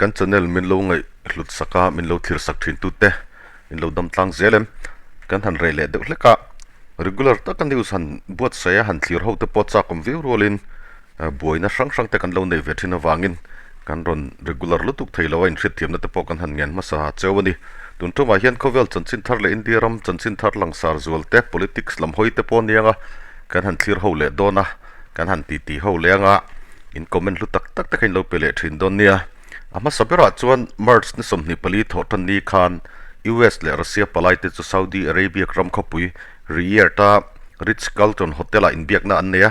Kan channel min lo ngaih hlut sak a, min lo thlir sak thin tute in lo dam tlang zel em? Kan han reh leh deuh hlek a, regular taka news han buatsaih a han thlir ho te pawh chak awm viau rualin buaina hrang hrang te kan lo neih ve thin avangin kan rawn regular lutuk thei lo a, inhriatthiamna te pawh kan han ngen hmasa cheu a ni. Tun tumah hian khawvel chanchin thar leh India ram chanchin thar langsar zual te, politics lam hawi te pawh aniang a, kan han thlir ho leh dawn a, kan han titi ho leh anga in comment hlu tak tak te kha in lo pe leh thin dawn nia. A hmasa berah chuan March ni 24 thawh tan ni khan US leh Russia palai te chu Saudi Arabia ram khawpui Riyadh-a Ritz-Carlton Hotel-ah inbiakna an nei a.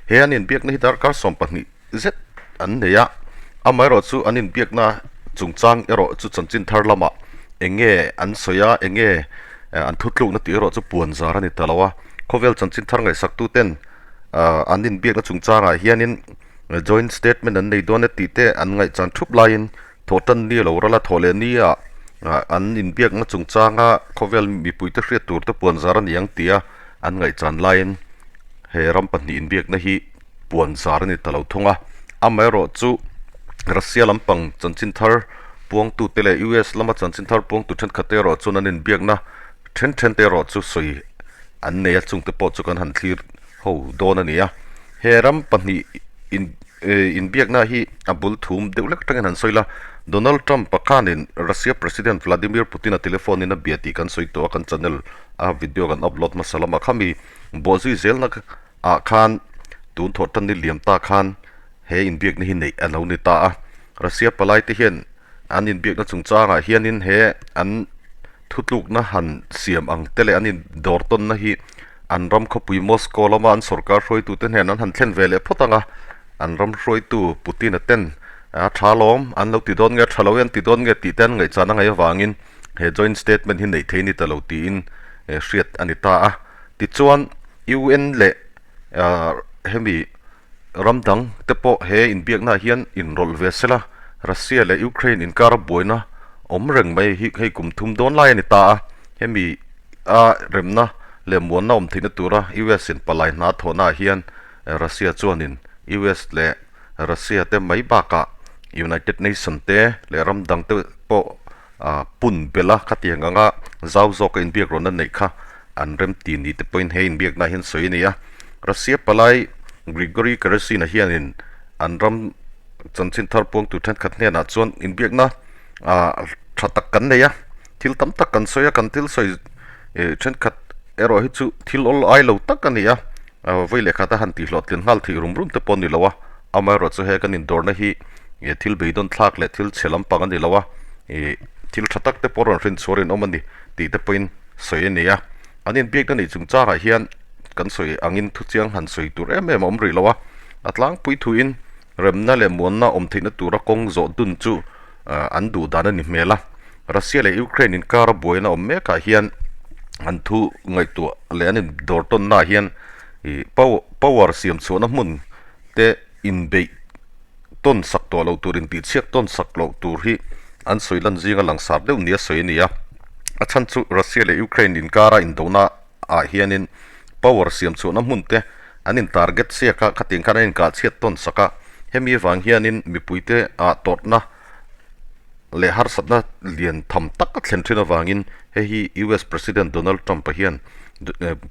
He an inbiakna hi darkar 12 zet an nei a, amaherawhchu an inbiakna chungchang erawh chu chanchin thar lamah eng nge an sawi a, eng nge an thutlukna tih erawh chu puan zar a ni ta lo a. Khawvel chanchin thar ngaihsaktuten an inbiakna chungchangah hianin joint statement an nei dawn e tih te an ngaihchan thup laiin thawhtan ni a lo ral a, thawh leh ni ah an inbiakna chungchanga khawvel mipuite hriat tur te puan zar a ni ang tia an ngaihchan laiin he ram pahnih inbiakna hi puan zar a ni ta lo thung a. Amaherawhchu Russia lampang chanchin thar puangtute leh US lama chanchin thar puangtu thenkhat te erawh chuan an inbiakna then then te erawh chu sawi an nei a, chungte pawh chu kan han thlir ho dawn a ni a. He ram pahnih in inbiakna hi a bul thum deuh lek atangin han sawi la, Donald Trump-a khanin Russia President Vladimir Putin-a telephone in a bia tih kan sawi tawh a, kan channel a video kan upload hmasa lamah khami bawhzui zelna ah khan tun thawh tan ni liam ta khan he inbiakna hi neih a lo ni ta a. Russia palai te hian an inbiakna chungchangah hianin he an Thutlukna han siam ang te leh an indawr tawnna hi an ram khawpui Moscow lama an sorkar hruaitute hnen an han thlen ve leh phawt ang a, an ram hruaitu Putin-a ten a tha lawm an lo ti dawn nge a tha lo e an ti dawn nge tih te an ngaihchan a ngaih avangin he joint statement hi neih thei ni ta lo tiin hriat a ni ta a. Tichuan UN leh hemi Ram dang te pawh he inbiaknaah hian inrawlh ve sela, Russia leh Ukraine inkara buaina awm reng mai hi hei kum thum dawn lai a ni ta a, hemi a remna leh muanna awm theihna tura US in palai hna thawhnaah hian Russia chuanin US leh Russia te mai bakah United Nation te leh ram dang te pawh pun belh a, khatiang anga zau zawka inbiak rawn a neih kha an remti ni te pawhin he inbiaknaah hian sawi a ni a. Russia palai Grigory Karasin-a hianin an ram chanchin thar puangtu thenkhat hnenah chuan inbiakna tha tak kan nei a, thil tam tak kan sawi a, kan thil sawi thenkhat erawh hi chu thil awl ai lo tak a ni a, vawi leh khata han tihhlawhtlin nghal theih rum rum te pawh a ni lo a. Amaherawhchu he kan indawrna hi thil beidawn thlak leh thil chhe lampang a ni lo a, ih thil tha tak te pawh rawn hrinchhuah rinawm a ni tih te pawhin sawi a ni a. An inbiakna neih chungchangah hian kan sawi angin thuchiang han sawi tur em em a awm rih lo a, a tlangpui thuin remna leh muanna awm theihna tura kawng zawh dun chu an duh dan a ni hmel a. Russia leh Ukraine inkara buaina awm mekah hian an thu ngaihtuah leh an indawr tawnnaah hian ih power siam chhuahna hmun te inbeih tawn sak tawh loh tur, intihchhiak tawn sak loh tur hi an sawi lan zinga langsar deuh nia sawi a ni a. A chhan chu Russia leh Ukraine inkara indona ah hianin power siam chhuahna hmun te an in target siak a, khatiang khan an inkahchhiat tawn sak a. Hemi avang hianin mipuite ah tawrhna leh harsatna lian tham tak a thlen thin avangin hei hi US President Donald Trump-a hian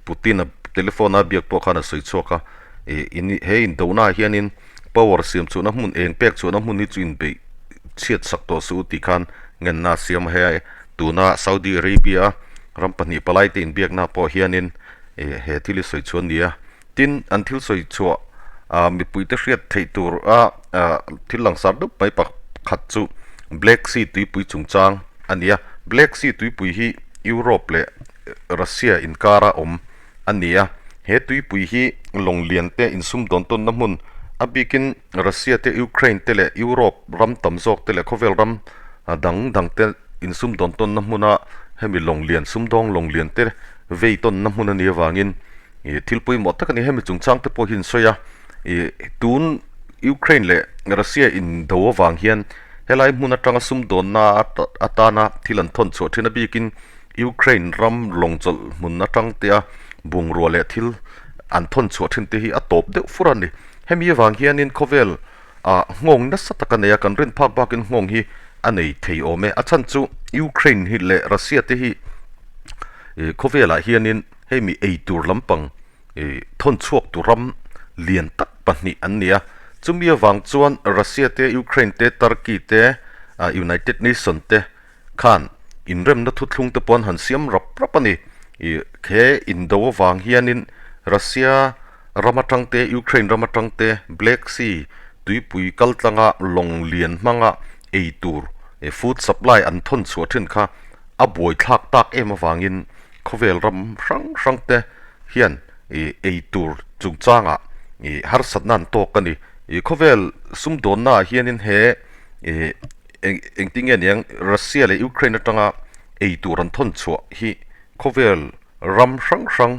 Putin-a telephone-a biak pawh khan a sawi chhuak a. Ih in he indohnaah hianin power siam chhuahna hmun eng pek chhuahna hmun hi chu inbeih chhiat sak tawh suh u tih khan ngenna a siam a he tuna Saudi Arabia ram pahnih palai te inbiakna pawh hianin ih he thil hi sawi chhuah a ni a tin an thil sawi chhuah ah mipui te hriat theih tur a ah thil langsar deuh mai pakhat chu Black Sea tuipui chungchang a ni a Black Sea tuipui hi Europe leh Russia inkara awm a ni a, he tuipui hi lawng lian te insumdawn tawnna hmun a bikin Russia te Ukraine te leh Europe ram tam zawk te leh khawvel ram dang dang te insumdawn tawnna hmuna hemi lawng lian sumdawng lawng lian te vei tawnna hmun a nih avangin ih thil pawimawh tak a ni. Hemi chungchang te pawh hi an sawi a, ih tun Ukraine leh Russia indo avang hian helai hmun atanga sumdawnna atana thil an thawn chhuah thin a bikin Ukraine ram lawng chawlh hmun atang te a bungrua leh thil an thawn chhuah thin te hi a tawp deuh fur a ni. Hemi avang hianin khawvel ah nghawng nasa tak a nei a, kan rin phak bakin nghawng hi a nei thei awm e. A chhan chu Ukraine hi leh Russia te hi ih khawvelah hianin hei mi eitur lampang ih thawn chhuak tur ram lian tak pahnih an ni a. Chumi avang chuan Russia te, Ukraine te, Turkey te, ah United Nation te khan inremna thuthlung te pawh an han siam rap rap a ni. Ih he indo avang hianin Russia ram atang te, Ukraine ram atang te, Black Sea tuipui kal tlanga lawng lian hmanga ei tur food supply an thawn chhuah thin kha a buai thlak tak em avangin khawvel ram hrang hrang te hian ih ei tur chungchangah ih harsatna an tawk a ni. Ih khawvel sumdawnna ah hianin he ih Eng engtin nge niang Russia leh Ukraine atanga ei tur an thawn chhuah hi khawvel ram hrang hrang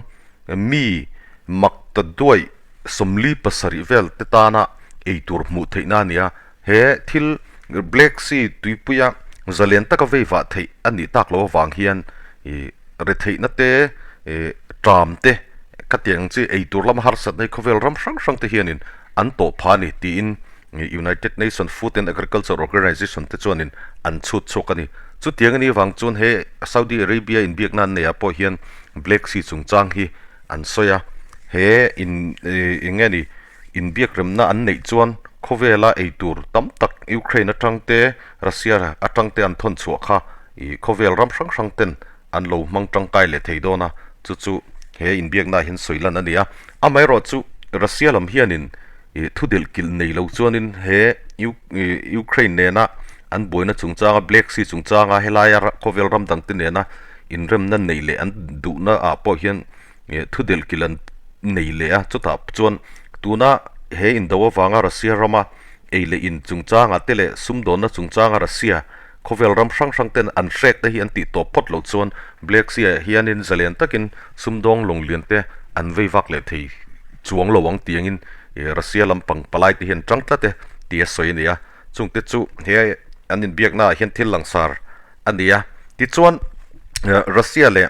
mi mak ta duai 47 vel te tana ei tur hmuh theihna a ni a. He thil Black Sea tuipuia zalen taka vei vah theih a nih tak loh avang hian ih retheihna te ih ṭam te khatiang chi ei tur lama harsatna hi khawvel ram hrang hrang te hianin an tawh phah a ni tiin United Nation Food and Agriculture Organization te chuanin an chhut chhuak a ni. Chutiang a nih vang chuan he Saudi Arabia inbiakna an neihah pawh hian Black Sea chungchang hi an sawi a. He in eng nge ni inbiak remna an neih chuan khawvela eitur tam tak Ukraine atang te Russia atang te an thawn chhuah kha ih khawvel ram hrang hrang ten an lo hmang tangkai leh thei dawn a, chu chu he inbiaknaah hian sawi lan a ni a. Amaherawh chu Russia lam hianin ih thu delh kilh nei lo chuanin he Ukraine nena an buaina chungchanga Black Sea chungchanga helaia khawvel ram dangte nena inremna neih leh an duhna ah pawh hian ih thu delh kilh an nei leh a, chutah chuan tuna he indo avanga Russia rama ei leh in chungchangah te leh sumdawnna chungchanga Russia Khawvel ram hrang hrang ten an hrek te hi an tih tawp phawt loh chuan Black Sea ah hianin zalen takin sumdawng lawng lian te an vei vak leh thei chuang lo ang tih angin Russia lampang palai te hian tang tlat e tih a sawi a ni a. Chungte chu he an inbiakna ah hian thil langsar a ni a. Tichuan Russia leh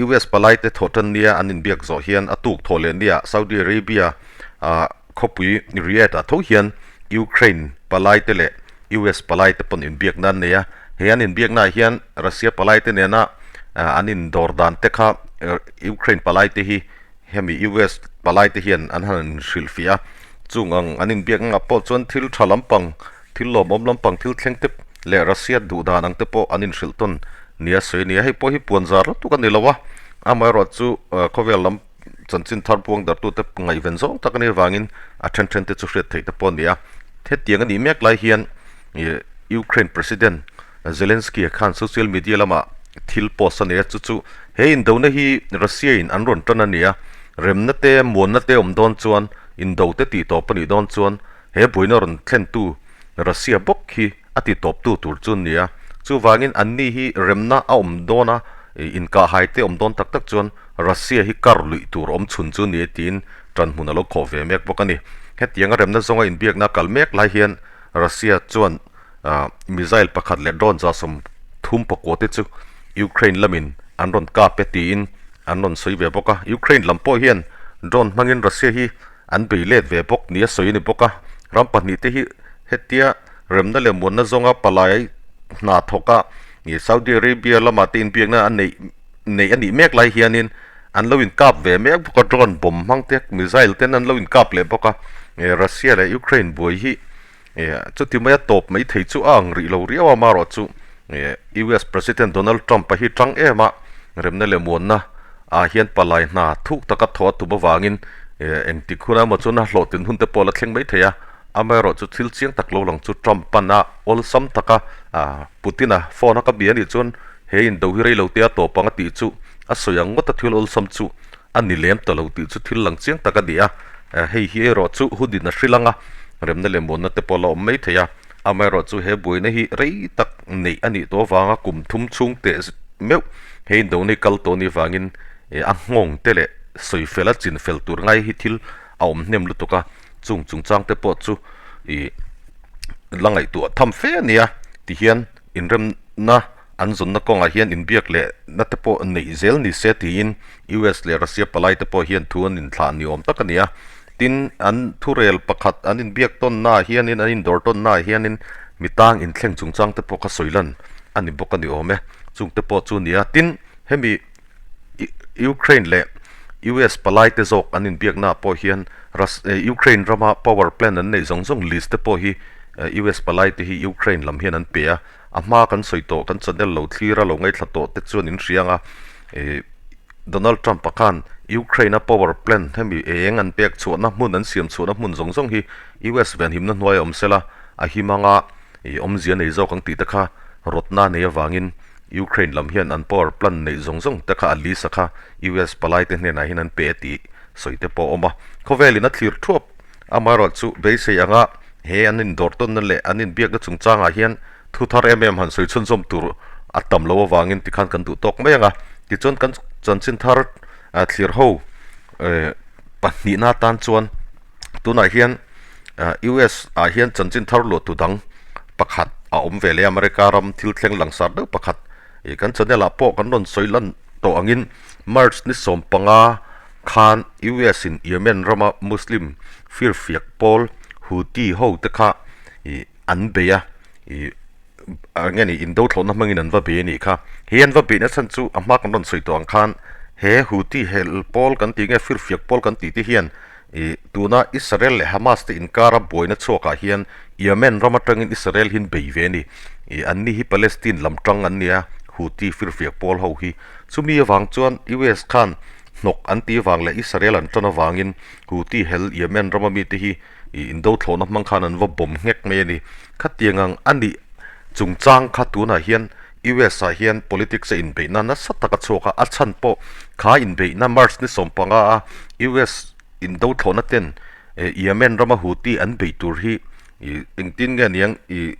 US palai te thawh tan nia an inbiak zawh hian a tuk thawh leh nia Saudi Arabia ah Khawpui Riyadh ah tho hian Ukraine palai te leh US palai te pawn inbiakna an nei a, he an inbiakna ah hian Russia palai te nena an indawr dan te kha Ukraine palai te hi hemi US palai te hian an han inhrilhfiah a, chung ang an inbiakna ah pawh chuan thil tha lampang, thil lawmawm lampang, thil thleng te leh Russia duh dan ang te pawh an inhrilh tawn nia sawi a ni a, hei pawh hi puanzar lutuk a ni lo a, amaherawhchu khawvel lam. Chanchin thar puang dartute ngaihven zawng tak a nih avangin a then then te chu hriat theih te pawh a ni a. Hetiang a nih mek lai hian Ukraine President Zelensky-a khan social media lamah thil post a nei a, chu chu he indona hi Russia-in an rawn tan a ni a, remna te muanna te awm dawn chuan indo te tih tawp a nih dawn chuan he buaina rawn thlentu Russia bawk hi a ti tawptu tur chu an ni a. Chuvangin anni hi remna a awm dawn a, inkahhai te awm dawn tak tak chuan Russia hi kar luih tur awm chhun chu ni tiin ṭanhmun a lo khawh ve mek bawk a ni. Hetianga remna zawnga inbiakna kal mek lai hian Russia chuan missile pakhat leh drone 33 te chu Ukraine lamin an rawn kap e tiin an rawn sawi ve bawk a. Ukraine lam pawh hian drone hmangin Russia hi an bei let ve bawk nia sawi a ni bawk a. Ram pahnih te hi hetia remna leh muanna zawnga palai hna thawka Saudi Arabia lamah te inbiakna a neih neih a nih mek lai hianin an lo inkap ve mek bawk a, drone bomb hmang te missile ten an lo inkap leh bawk a, Russia leh Ukraine buai hi chuti maia tawp mai thei chu a ang rih lo riau a, amaherawh chu US President Donald Trump a hi tang em a, remna leh muanna ah hian palai hna thuk taka thaw a tum avangin engtik hunah emaw chuan a hlawhtlin hun te pawh a la thleng mai thei a, amaherawh chu thil chiang tak lo lang chu Trump pan a awlsam taka Putin-a phone a ka bia anih chuan He indo hi reilo te a tawp ang a tih chu a sawi ang ngawt a thil awlsam chu a ni lem ta lo tih chu thil lang chiang tak a ni a, hei hi erawh chu hun in a hrilh ang a, remna leh muanna te pawh a la awm mai thei a, amaherawh chu he buaina hi rei tak neih a nih tawh avanga kum thum chhung teh meuh he indo nei kal tawh anih vangin a nghawng te leh sawi fel a chin fel tur ngai hi thil a awm hnem lutuk a, chung chungchang te pawh chu ih la ngaihtuah tham fe a ni a tihian. Inremna an zawnna kawngah hian inbiak leh na te pawh neih zel ni se tiin US leh Russia palai te pawh hian thu an inthlah ni awm tak a ni a. Tin, an thurel pakhat an inbiak tawnnaah hianin an indawr tawnnaah hianin Mi tang inthleng chungchang te pawh kha sawi lan a ni bawk a ni awm e. Chung te pawh chu nia. Tin, hemi Ukraine leh US palai te zawk an inbiakna ah pawh hian Ukraine rama power plant an neih zawng zawng list te pawh hi US palai te hi Ukraine lam hian an pe a. A hma kan sawi tawh, kan channel lo thlir a, lo ngaithla tawh te chuan in hria ang a. Donald Trump-a khan Ukraine-a power plant hemi eng an pek chhuahna hmun, an siam chhuahna hmun zawng zawng hi US venhimna hnuai a awm sela, a him anga awmzia nei zawk ang tih te kha rawtna nei avangin Ukraine lam hian an power plant neih zawng zawng te kha a list-a kha US palaite hnenah hian an pe tih sawi te pawh a awm a. Khawvelin a thlir thuap amaherawhchu beisei anga he an indawrtawnna leh an inbiakna chungchangah hian Thu thar em em han sawi chhunzawm tur a tam lo avangin tikhan kan duh tawk mai ang a, tichuan kan chanchin thar thlir ho pahnihna atan chuan tunah hian US ah hian chanchin thar luah tu dang pakhat a awm ve leh a, America ram thil thleng langsar deuh pakhat kan channel ah pawh kan rawn sawi lan tawh angin March ni 15 khan US in Yemen rama Muslim firfiak pawl Houthi ho te kha ih An bei a, ih eng nge ni indo thlawhna hmangin an va bei a nih kha. He an va beihna chhan chu a hma kan rawn sawi tawh ang khan he Houthi hel pawl kan tih nge firfiak pawl kan tih te hian ih tuna Israel leh Hamas te inkara buaina chhuakah hian Yemen ram atangin Israel hi an bei ve a ni. Ih anni hi Palestine lam tang an nia Houthi firfiak pawl ho hi. Chumi avang chuan US khan hnawk an tih avang leh Israel an tan avangin Houthi hel Yemen rama mite hi Ih indo thlawhna hmang khan an va bawm nghek mai a ni. Khatiang ang a nih chungchang kha tunah hian US ah hian politics a inbeihna nasa tak a chhuak a, a chhan pawh kha inbeihna March ni 15 a US indo thlawhna ten Yemen rama Houthi an beih tur hi ih engtin nge niang ih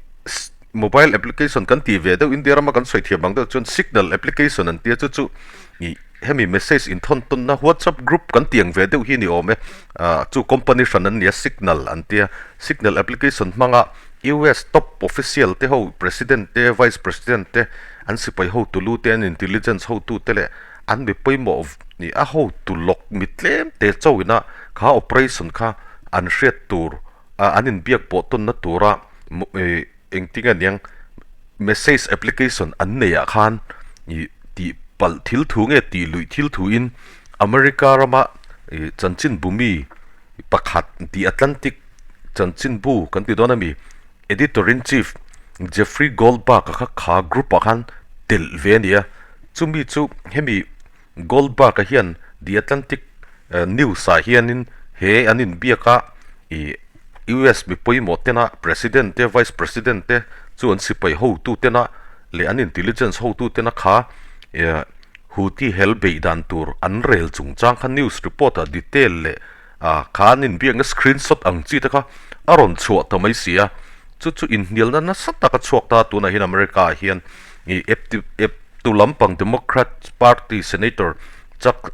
mobile application kan tih ve deuh India rama kan sawi thiam ang deuh chuan signal application an tia chu chu ih Hemi message inthawn tawnna WhatsApp group kan tiang ve deuh hi ni awm e. Ah chu company hran an nia Signal an tia. Signal application hmanga US top official te ho President te Vice President te an sipai hotu lu te an intelligence hotu te leh an mi pawimawh nih a hotu lawk mi tlem te chauhina kha operation kha an hriat tur an inbiak pawh tawnna tura ih Engtin a niang message application an neih ah khan ih tih palh thil thu nge tih luih thil thu in America rama ih chanchinbu mi pakhat The Atlantic chanchinbu kan ti dawn a mi editor in chief Jeffrey Goldberg a kha kha group ah khan telh ve a ni a chumi chu hemi Goldberg-a hian The Atlantic News-ah hianin he an inbiak a, ih US mi pawimawh tena President te Vice President te chu an sipai hotu tena leh an intelligence hotu tena kha ih Houthi hel beih dan tur an rel chungchang kha news report-ah detail leh ah kha an inbiakna screenshot ang chi te kha a rawn chhuah ta mai si a, chu chu inhnialna nasa tak a chhuak ta a tunah hian America-ah hian ih ep Tu lampang Democrat Party Senator Chuck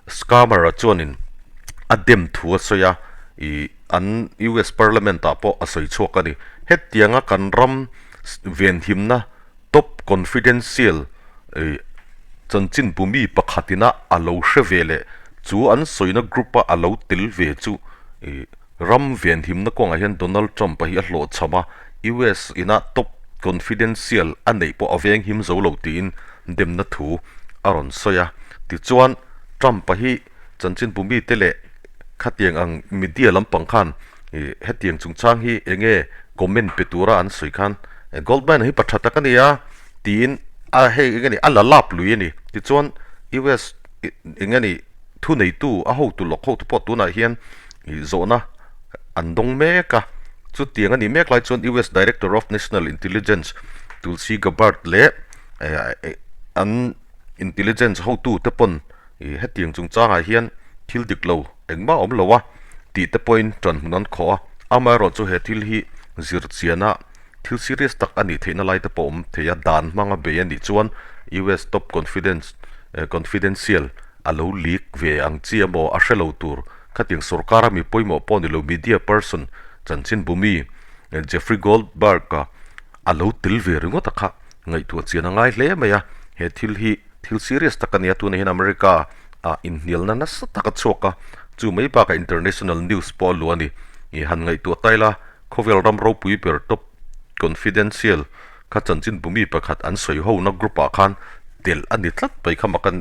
Schumer-a chuanin a dem thu a sawi a, ih an US Parliament ah pawh a sawi chhuak a ni. Hetianga kan ram venhimna top confidential ih chanchinbu mi pakhatina a lo hre ve leh chu an sawina group-a a lo tel ve chu ih Ram venhimna kawngah hian Donald Trump-a hi a hlawhchham a, US ina top confidential a neih pawh a venghim zo lo tiin demna thu a rawn sawi a. Tichuan, Trump-a hi chanchinbu mite leh khatiang ang media lampang khan hetiang chungchang hi eng nge comment pe tura an sawi khan Goldman-a hi pa tha tak a ni a tiin a hei eng nge ni a la lap lui a ni. Tichuan, US eng nge ni Thuneitu a hotu lawk hotu pawh tunah hian ih zawhna an dawng mek a, chutiang a nih mek lai chuan US Director of National Intelligence Tulsi Gabbard leh an intelligence hotu te pawn ih hetiang chungchangah hian thil dik lo engmah a awm lo a tih te pawhin ṭanhmun an khawh a, amaherawhchu he thil hi zirchiana Thil serious tak a nih theihna lai te pawh awm thei a, dan hmanga bei a nih chuan US top confidence confidential a lo leak ve ang chi emaw a hre lo tur khatiang sorkara mi pawimawh pawh ni lo media person chanchinbu mi Jeffrey Goldberg-a a lo tel ve ringawt a kha ngaihtuah chian a ngai hle mai a, he thil hi thil serious tak a nia tunah hian America ah inhnialna nasa tak a chhuak a, chu mai bakah international news pawh a luah a ni, han ngaihtuah ta ila. Khawvel ram ropui ber top Confidential kha chanchin bumi pakhat an sawi hona group ah khan telh a ni tlat mai kha mak a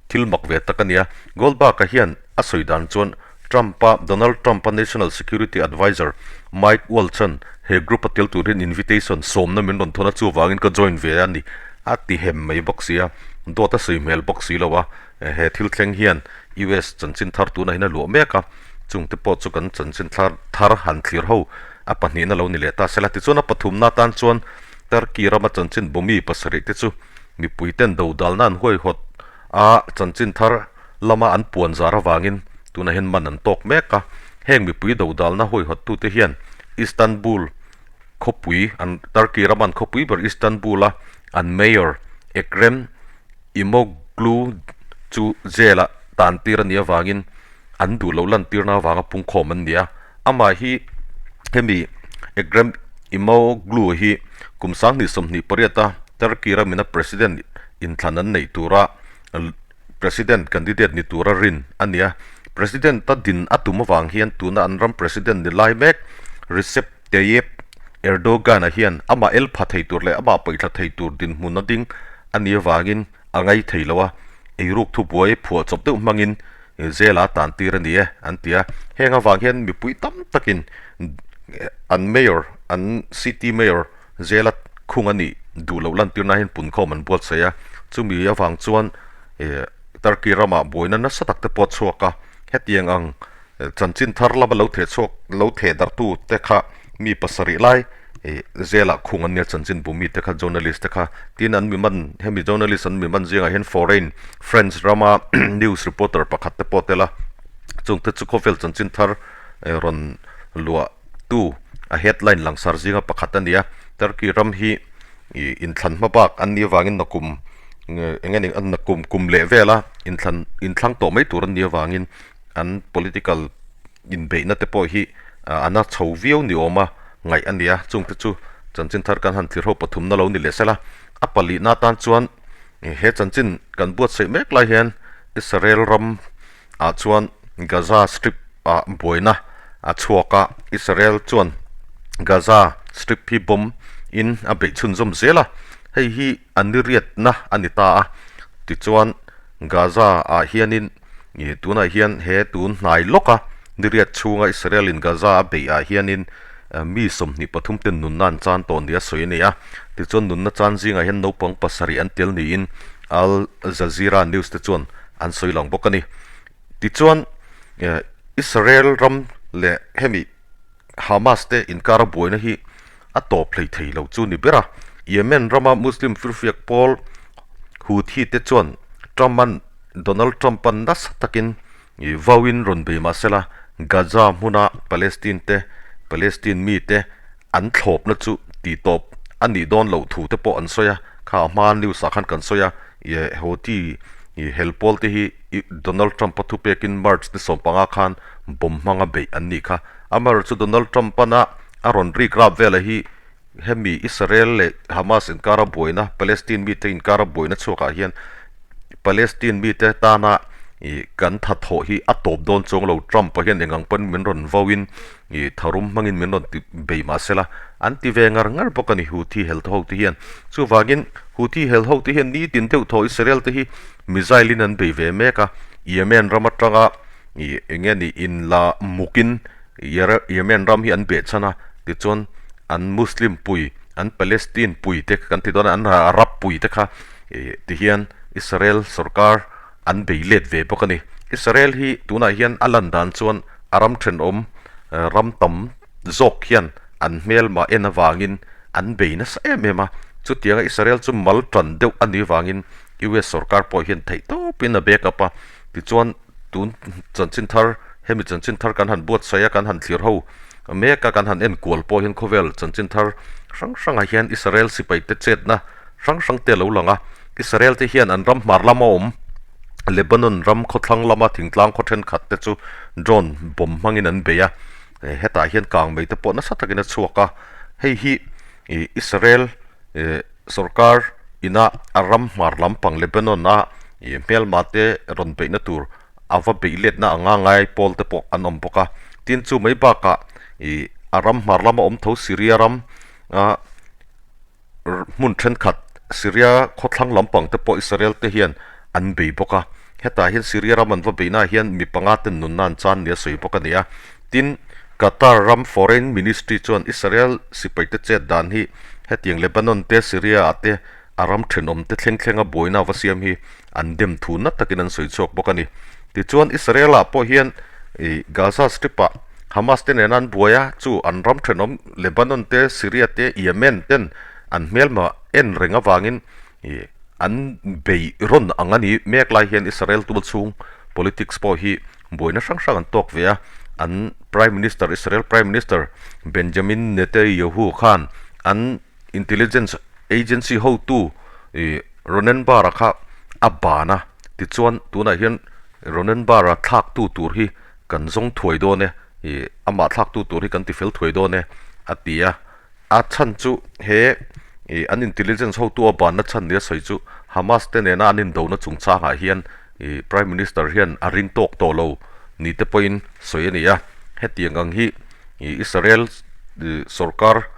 thil mak ve tak a nia. Goldberg-a hian a sawi dan chuan Trump-a Donald Trump-a National Security Adviser Mike Waltz-a'n he group a tel tur hian invitation sawmna min rawn thawn a chuvangin ka join ve a ni a ti hem mai bawk si a, dawt a sawi hmel bawk si lo a, he thil thleng hian US chanchin thar tunah hian a luah mek a, chungte pawh chu kan chanchin thar thar han thlir ho a pahnihna lo ni leh ta sela. Tichuan a pathumna atan chuan Turkey rama chanchin bawmi pasarih te chu mipui ten dodalna an huaihawt a, chanchin thar lama an puan zar avangin tunah hian man an tawk mek a. Heng mipui dodalna huaihawttute hian Istanbul khawpui an Turkey rama an khawpui ber Istanbul a an mayor Ekrem Imoglu chu jail ah tan tir a nih avangin an duh loh lantirna avanga pungkhawm an ni a. Amah hi hemi Ekrem Imoglu hi kum 2028 a Turkey ramina president inthlan an neih tura president candidate ni tura rin a ni a. President a din a tum avang hian tuna an ram president ni lai mek Recep Tayyip Erdogan-a hian amah el pha thei tur leh amah paihthla thei tur dinhmun a ding a nih avangin a ngai thei lo a, eiruk thubuai phuah chawp deuh hmangin zela tan tir a ni e an ti a. Heng avang hian mipui tam takin an mayor, an city mayor zela khung a nih duh loh lantirna hian punkhawm an buatsaih a, chumi avang chuan Turkey ramah buaina nasa tak te pawh a chhuak a, hetiang ang Chanchin thar lama lo theh chhuak lo theh darhtu te kha mi pasarih lai ih zelah khung an nia chanchin bu mi te kha journalist te kha tin an mi man hemi journalist an mi man zingah hian foreign French rama news reporter pakhat te pawh a tel a chung te chu khawvel chanchin thar rawn luah tu a headline langsar zinga pakhat a ni a Turkey ram hi ih inthlan hma bak an nih avangin nakum eng nge ni nakum kum leh vela inthlan inthlang tawh mai tur an nih avangin. an political inbeihna te pawh hi a na chho viau ni awm a ngaih a ni a, chungte chu chanchin thar kan han thlir ho pathumna lo ni leh sela, a palihna atan chuan he chanchin kan buatsaih mek lai hian Israel ram ah chuan Gaza strip ah buaina a chhuak a, Israel chuan Gaza strip hi bomb in a beih chhunzawm zel a, hei hi a niriatna a ni ta a, tichuan Gaza ah hianin. Ih tunah hian he tun hnai lawk a niriat chhunga Israel in Gaza a beih ah hianin mi 23 ten nunna an chan tawh nia sawi a ni a. Tichuan nunna chan zingah hian naupang pasarih an tel niin Al Jazeera news te chuan an sawi lang bawk a ni. Tichuan Israel ram leh hemi Hamas te inkara buaina hi a tawp hlei thei lo chu ni ber a. Yemen rama Muslim firfiak pawl Houthi te chuan Trump-a'n Donald Trump-a'n nasa takin vauin rawn bei mah sela, Gaza hmuna Palestine te Palestine mite an thlawpna chu tihtawp a nih dawn loh thu te pawh an sawi a. Kha a hma news ah khan kan sawi a, Houthi hel pawl te hi Donald Trump-a thupekin March ni 15 khan bomb hmanga beih an nih kha. Amaherawhchu Donald Trump-ana a rawn rik rap vela hi hemi Israel leh Hamas inkara buaina, Palestine mite inkara buaina chhuakah hian Palestine mite tana ih kan thathawh hi a tawp dawn chuang lo. Trump-a hian eng ang pawn min rawn vauin ih tharum hmangin min rawn ti bei mah sela an ti ve ngar ngar bawk a ni Houthi hel ho te hian. Chuvangin Houthi hel ho te hian nitin deuh thaw Israel te hi missile in an bei ve mek a, Yemen ram atanga ih eng nge ni in la mukin Yemen ram hi an beh chhan a, tichuan an Muslim pui, an Palestine pui te kan ti dawn a, an Arab pui te kha ih tihian Israel sorkar an bei let ve bawk a ni. Israel hi tunah hian a lan dan chuan a ram thenawm ram tam zawk hian an hmelmah en avangin an bei nasa em em a, chutianga Israel chu mal tan deuh a nih avangin US sorkar pawh hian theih tawpin a back up a, tichuan tun chanchin thar hemi chanchin thar kan han buatsaih a kan han thlir ho mek a kan han en kual pawh hian khawvel chanchin thar hrang hrangah hian Israel sipai te chetna hrang hrang te a lo lang a, Israel te hian an ram hmar lama awm Lebanon ram khawthlang lama thingtlang khaw thenkhat te chu drone bomb hmangin an bei a, hetah hian kang mai te pawh nasa takin a chhuak a, hei hi ih Israel ih sorkar ina a ram hmar lampang Lebanon a ih hmelma te rawn beihna tur a va beih letna anga ngai pawl te pawh an awm bawk a, tin chu mai bakah ih a ram hmar lama awm tho Syria ram a. hmun thenkhat Syria khawthlang lampang te pawh Israel te hian an bei bawk a. Hetah hian Syria ram an va beihnaah hian mi panga ten nunna an chan nia sawi bawk a ni a. Tin, Qatar ram Foreign Ministry chuan Israel sipaite chet dan hi hetiang Lebanon te, Syria ah te a ram thenawm te thleng thlenga buaina va siam hi an dem thu na takin an sawi chhuak bawk a ni. Tichuan, Israel ah pawh hian Gaza Strip ah Hamas te nena an buai a, chu an ram thenawm Lebanon te, Syria te, Yemen ten an hmelma en reng avangin an bei rawn ang a ni. Mek lai hian Israel tual chhung politics pawh hi buaina hrang hrang an tawk ve a, an Prime Minister, Israel Prime Minister Benjamin Netanyahu khan an Intelligence agency hotu Ronen Bar-a kha a ban a, tichuan tunah hian Ronen Bar-a thlaktu tur hi kan zawng thuai dawn e, amah thlaktu tur hi kan tifel thuai dawn e a ti a. A chhan chu he an intelligence hotu a banna chhan nia sawi chu Hamas te nena an indona chungchangah hian Prime Minister hian a ring tawk tawh lo ni te pawhin sawi a ni a. Hetiang ang hi Israel sorkar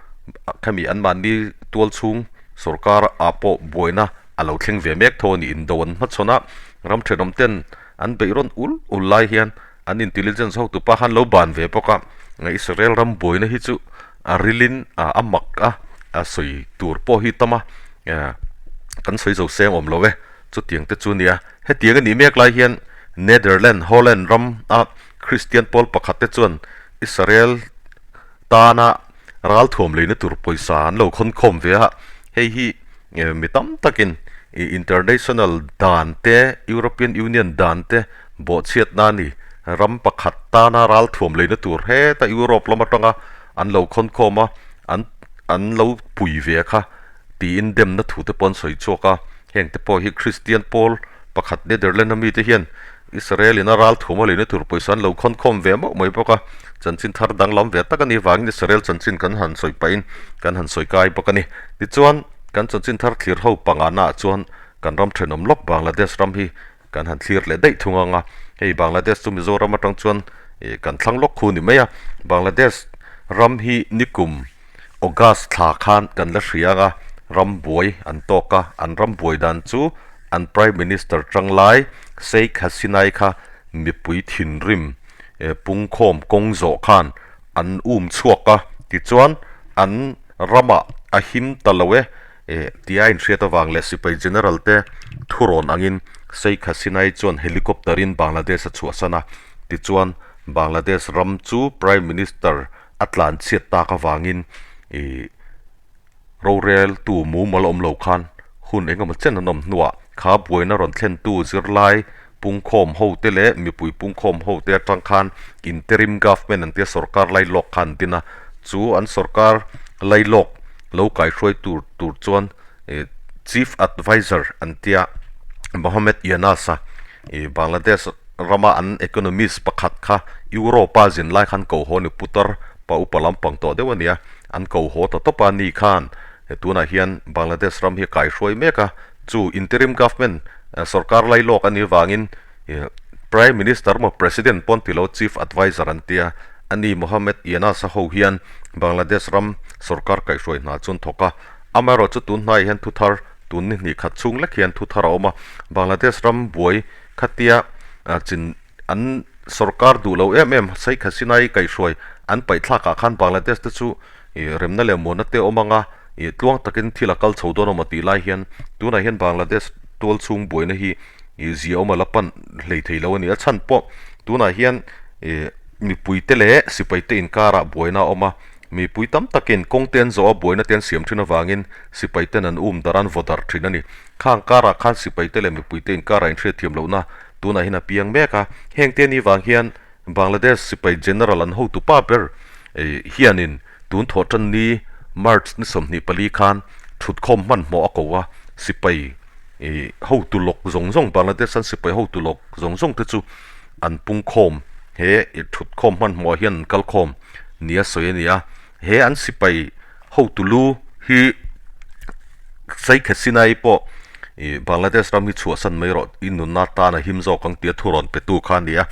khami anmahni tual chhung sorkar ah pawh buaina a lo thleng ve mek tho a ni. Indo an hmachhawn a, ram thenawm ten an beih rawn ul ul lai hian an intelligence hotu pa khan lo ban ve bawk a. Israel ram buaina hi chu a rilin a mak a, a sawi tur pawh hi tam a, kan sawi zo seng awm lo e, chutiang te chu nia. Hetiang a nih mek lai hian Netherland, Holland ram a Kristian pawl pakhat te chuan Israel tana ralthuam leina tur pawisa an lo khawn khawm ve a, hei hi mi tam takin international dan te, European Union dan te bawhchhiatna a ni. Ram pakhat tana ralthuam leina tur heta Europe lam atanga an lo khawn khawm a, an an lo pui ve kha tiin demna thu te pawh an sawi chhuak a. Heng te pawh hi Kristian pawl pakhat Netherlands a mite hian Israel in a ralthuam a leina tur pawisa an lo khawn khawm ve mauh mai bawk a. Chanchin thar danglam ve tak a nih vangin Israel chanchin kan han sawi pahin kan han sawi kai bawk a ni. Tichuan, kan chanchin thar thlir ho pangana ah chuan kan ram thenawm lawk Bangladesh ram hi Kan han thlir leh daih thung ang a, hei Bangladesh chu Mizoram atang chuan ih kan thlang lawk khu ni mai a, Bangladesh ram hi nikum August thla khan kan la hria ang a, ram buai an tawk a, an ram buai dan chu an Prime Minister tanglai Sheikh Hasina-i kha mipui thinrim pungkhawm kawng zawh khan an um chhuak a, tichuan an ramah a him ta lo e. Tia inhriat avang leh sipai general te thurawn angin Sheikh Hasina-i chuan helicopter in Bangladesh a chhuahsan a, tichuan Bangladesh ram chu Prime Minister a tlanchhiat tak avangin ih roreltu mumal awm lo khan hun engemaw chen an awm hnuah kha buaina rawn thlentu zirlai pungkhawm ho te leh mipui pungkhawm ho te atang khan interim government an tia sorkar lailawk kha an din a, chu an sorkar lailawk lo kaihruai tur tur chuan ih chief adviser an tia Mohammed Yunus a ih Bangladesh rama an economist pakhat kha Europe a zin lai khan ko haw a ni putar pa upa lampang tawh deuh a ni a, an ko haw ta tawp a ni khan tunah hian Bangladesh ram hi a kaihruai mek a. Chu interim government sorkar lailawk a nih vangin Prime Minister emaw President pawn ti lo Chief Adviser an ti a, ani Mohammed Yunus a ho hian Bangladesh ram sorkar kaihhruai hna chu an thawk a. Amaherawh chu tun hnaiah hian thuthar tun ni hnih khat chhung lek hian thuthar a awm a, Bangladesh ram buai khatia chin an sorkar duh lo em em Sheikh Hasina-i kaihhruai an paihthlakah khan Bangladesh te chu Ih remna leh muanna te awm anga ih tluang takin thil a kal chho dawn awm a tih lai hian tunah hian Bangladesh tual chhung buaina hi ih zia awm a la pan hlei thei lo a ni. A chhan pawh tunah hian ih mipui te leh sipai te inkarah buaina a awm a, mipui tam takin kawng te an zawh a buaina te an siam thin avangin sipai ten an um darh a an vaw darh thin a ni. Khang karah khan sipai te leh mipui te inkarah inhriatthiam lohna tunah hian a piang mek a, heng te ni vang hian Bangladesh sipai general an hotu pa ber hianin tun thawh tan ni March ni 24 khan thutkhawm hmanhmawh a ko a, sipai hotu lawk zawng zawng Bangladesh an sipai hotu lawk zawng zawng te chu an pungkhawm he thutkhawm hmanhmawh hian an kalkhawm nia sawi a ni a, he an sipai hotu lu hi Sheikh Hasina-i pawh ih Bangladesh ram hi chhuahsan mai rawh i nunna tan a him zawk ang tia thu rawn petu kha a ni a.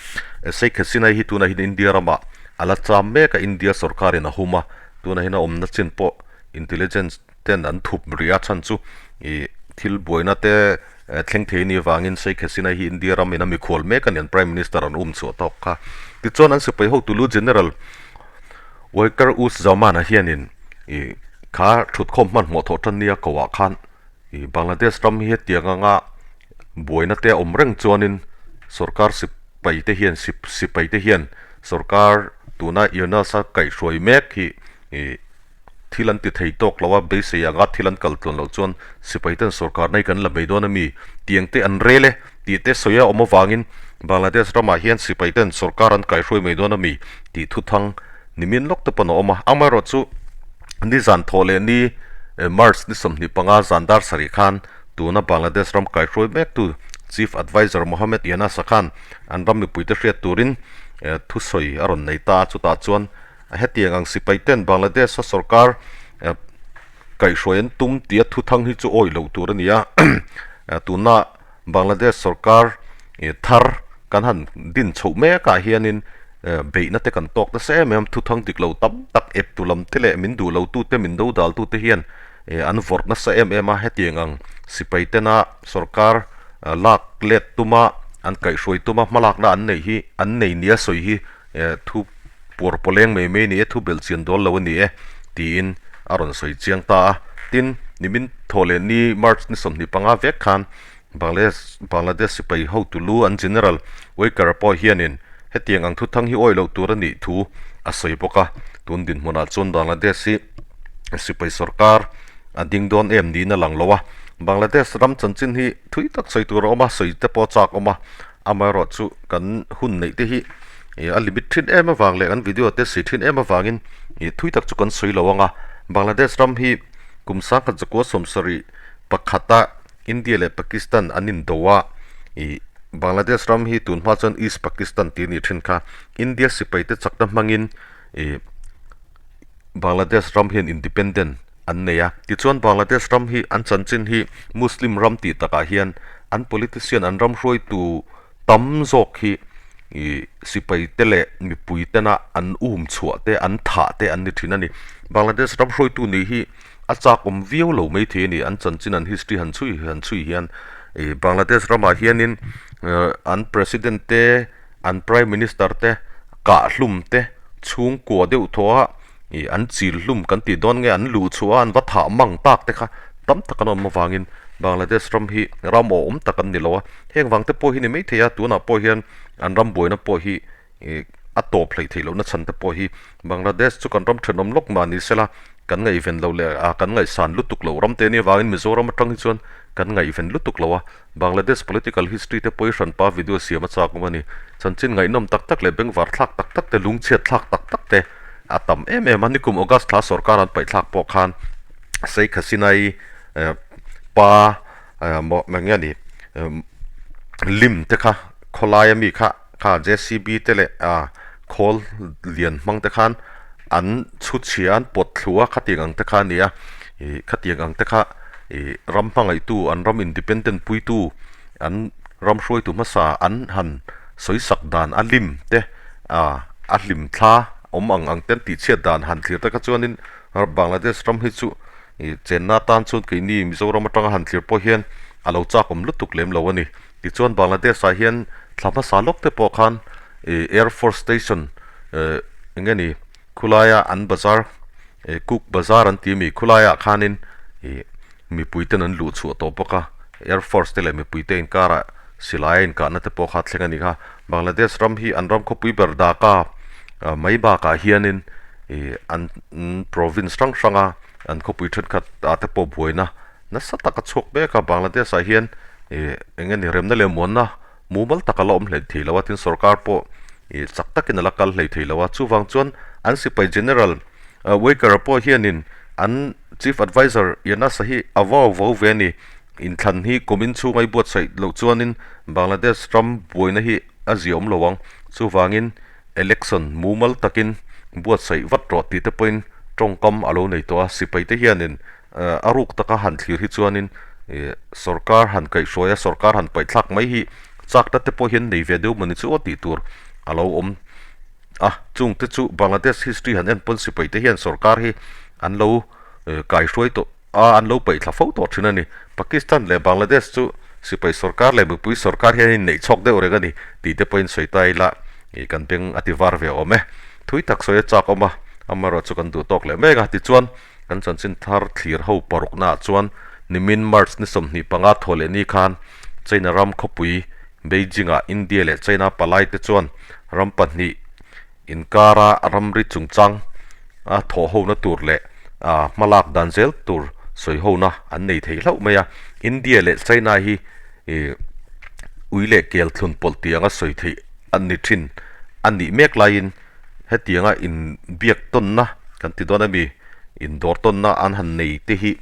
Sheikh Hasina-i hi tunah hian India ramah a la cham mek a, India sorkarin a hum a, tunah hian a awmna chin pawh intelligence. ten an thup rih a chhan chu ih thil buaina te thleng thei anih avangin Sheikh Hasina hi India ram in a mikhual mek a ni an Prime Minister an um chhuah tawk kha. Tichuan an sipai hotu lu General Waker Uz Zaman-a hianin ih kha thutkhawm hmanhmawh thawh tan nia ko ah khan ih Bangladesh ram hi hetiang anga buaina te a awm reng chuanin sorkar sipai te hian sipai te hian sorkar tuna Yunus-a kaihhruai mek hi ih Thil an ti thei tawk lo a, beisei anga thil an kal tluan loh chuan sipai ten sorkar nei kan la mai dawn a mi? Tiang te an rel e tih te sawi a awm avangin Bangladesh ramah hian sipai ten sorkar an kaihruai mai dawn a mi tih thuthang nimin lawk te pawn a awm a. Amaherawhchu nizan thawh leh ni March ni 25 zan dar sarih khan tuna Bangladesh ram kaihruai mektu Chief Adviser Mohammed Yunus-a khan an ram mipuite hriat turin thusawi a rawn nei ta a, chutah chuan Hetiang ang sipai ten Bangladesh-a sorkar kaihhruai an tum tia thuthang hi chu awih loh tur a ni a. Tuna Bangladesh sorkar thar kan han din chhoh mekah hianin beihna te kan tawk nasa em em, thuthang dik lo tam tak eptu lam te leh min duh lo tute, min do dal tute hian an vawrh nasa em em a. Hetiang ang sipai tena sorkar lak let tuma an kaihhruai tuma hmalakna an neih hi an nei nia sawi hi Thu puar pawleng mai mai a ni e, thu belh chian dawl lo a ni e, tiin a rawn sawi chiang ta a. Tin, nimin thawh leh ni March ni 25 vek khan Bangladesh Bangladesh sipai hotu lu an General Waker pawh hianin hetiang ang thuthang hi awih loh tur a nih thu a sawi bawk a. Tun dinhmunah chuan Bangladesh hi sipai sorkar a ding dawn em niin a lang lo a. Bangladesh ram chanchin hi thui tak sawi tur a awm a, sawi te pawh a chak awm a. Amaherawhchu kan hun neih te hi a limit thin em avang leh kan video te si thin em avangin ih thui tak chu kan sawi lo ang a, Bangladesh ram hi kum 1971 a India leh Pakistan an indo a, ih Bangladesh ram hi tun hma chuan East Pakistan tih a nih thin kha, India sipai te chakna hmangin ih Bangladesh ram hian independent an nei a. Tichuan Bangladesh ram hi an chanchin hi Muslim ram tih takah hian an politician an ram hruaitu tam zawk hi ih sipai te leh mipui tena an um chhuah te an thah te an ni thin a ni. Bangladesh ram hruaitu nih hi a chak awm viau lo mai thei a ni. An chanchin an history han chhui han chhui hian ih Bangladesh ramah hianin an president te an prime minister te kah hlum te chhungkua deuh thaw a ih an chil hlum kan tih dawn nge an luh chhuah a an va thah mang tak te kha tam tak an awm avangin Bangladesh ram hi ram awhawm tak an ni lo a, heng vang te pawh hi ni maithei a tunah pawh hian an ram buaina pawh hi ih a tawp hleih theih lohna chhan te pawh hi Bangladesh chu kan ram thenawm lawk mah ni sela kan ngaihven loh leh ah kan ngaihsan lutuk loh ram te ania vangin Mizoram atang hi chuan kan ngaihven lutuk lo a. Bangladesh political history te pawi hranpa video siam a chak awm a ni. Chanchin ngaihnawm tak tak leh bengvar thlak tak tak te, lungchhiat thlak tak tak te a tam em em a. Nikum August thla sorkar an paih thlak pawh khan Sheikh Hasina-i pa maw eng nge ni lim te kha khawlaia mi kha kha JCB te leh khawl lian hmang te khan an chhu chhia an pawt thlu a khatiang ang te kha a ni a ih khatiang ang te kha ih ram hmangaihtu an ram independent puitu an ram hruaitu hmasa an han sawi sak dan a lim te ah a hlim thla awm ang ang te an tih chhiat dan han thlir te kha chuanin Bangladesh ram hi chu ih chenna tan chuan keini Mizoram atanga han thlir pawh hian a lo chak awm lutuk lem lo a ni. Tichuan Bangladesh ah hian thla hmasa lawk te pawh khan ih Air Force Station eh eng nge ni khulaia an bazar eh Cook Bazar an tih a mi khulaiah khanin ih mipui ten an luh chhuah tawh bawk a Air Force te leh mipui te inkarah silai a inkahna te pawh kha a thleng a ni kha. Bangladesh ram hi an ram khawpui ber Dhaka mai bakah hianin ih an province hrang hranga an khawpui thenkhat ah te pawh buaina Nasa tak a chhuak mek a, Bangladesh ah hian ih eng nge ni remna leh muanna mumal tak a la awm hleih thei lo a, tin sorkar pawh ih chak takin a la kal hlei thei lo a, chuvang chuan an sipai General Waker pawh hianin an Chief Adviser Yanasa hi a vau vau ve a ni, inthlan hi kum inchhunga i buatsaih loh chuanin Bangladesh ram buaina hi a ziaawm lo ang, chuvangin election mumal takin buatsaih vat rawh tih te pawhin tawngkam a lo nei tawh a, sipai te hianin A ruk taka han thlir hi chuanin sorkar han kaihhruai a, sorkar han paihthlak mai hi chakna te pawh hian nei ve deuh mawni chu aw tih tur a lo awm a. Chungte chu Bangladesh history han en pawn sipai te hian sorkar hi an lo kaihhruai tawh. A an lo paih thla fo tawh thin a ni. Pakistan leh Bangladesh chu sipai sorkar leh mipui sorkar hian in neih chhawk deuh reng a ni tih te pawhin sawi ta ila ih kan beng a ti var ve awm e. Thui tak sawi a chak awm a, amaherawh chu kan duh tawk leh mek a. Tichuan, kan chanchin thar thlir ho paruknaah chuan nimin March ni 25 thaw leh ni khan China ram khawpui Beijing-ah India leh China palai te chuan ram pahnih Inkara ramri chungchang a thawhhona tur leh hmalak dan zel tur sawihona an nei thei hlauh mai a. India leh China hi ui leh kel thlun pawlh tih anga sawi theih a ni thin a nih mek laiin hetianga inbiak tawnna kan ti dawn ami indawr tawnna an han nei te hi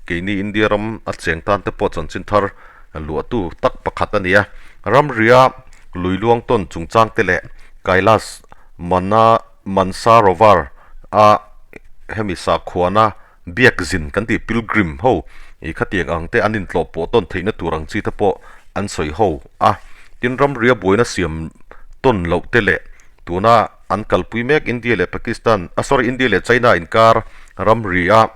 Keini India ram a cheng tan te pawh chanchin thar luahtu tak pakhat a ni a. Ramria lui luang tawn chungchang te leh Kailash Mana Mansarovar a hemi sakhuana biak zin kan tih pilgrim ho ih khatiang ang te an intlawh pawh tawn theihna tur ang chi te pawh an sawi ho a. Tin ramria buaina siam tawn loh te leh tuna an kalpui mek India leh Pakistan ah sorry India leh China inkar ramria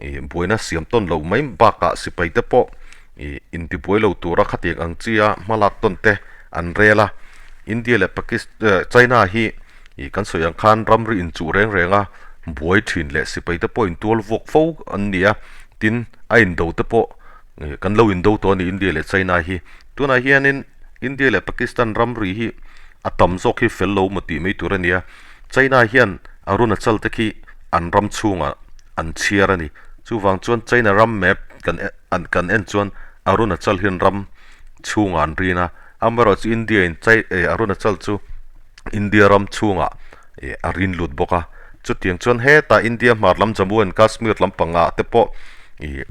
ih buaina siam tawn loh mai bakah sipai te pawh ih intibuai lo tura khatiang ang chia hmalak tawn te an rel a. India leh Pakis eh China hi ih kan sawi ang khan ramri inchuh reng reng a buai thin leh sipai te pawh intual vuak fo an ni a, tin a indo te pawh ih kan lo indo tawh a ni India leh China hi. Tunah hianin India leh Pakistan ramri hi a tam zawk hi fel lo maw tih mai tur a ni a, China hian Arunachal te khi an ram chhungah an chhiar a ni. Chuvang chuan China ram map kan an kan en chuan Arunachal hian ram chhungah an rin a, amaherawhchu India in Chai eh Arunachal chu India ram chhungah eh a rin lut bawk a. Chutiang chuan hetah India hmar lam Jammu and Kashmir lampangah te pawh ih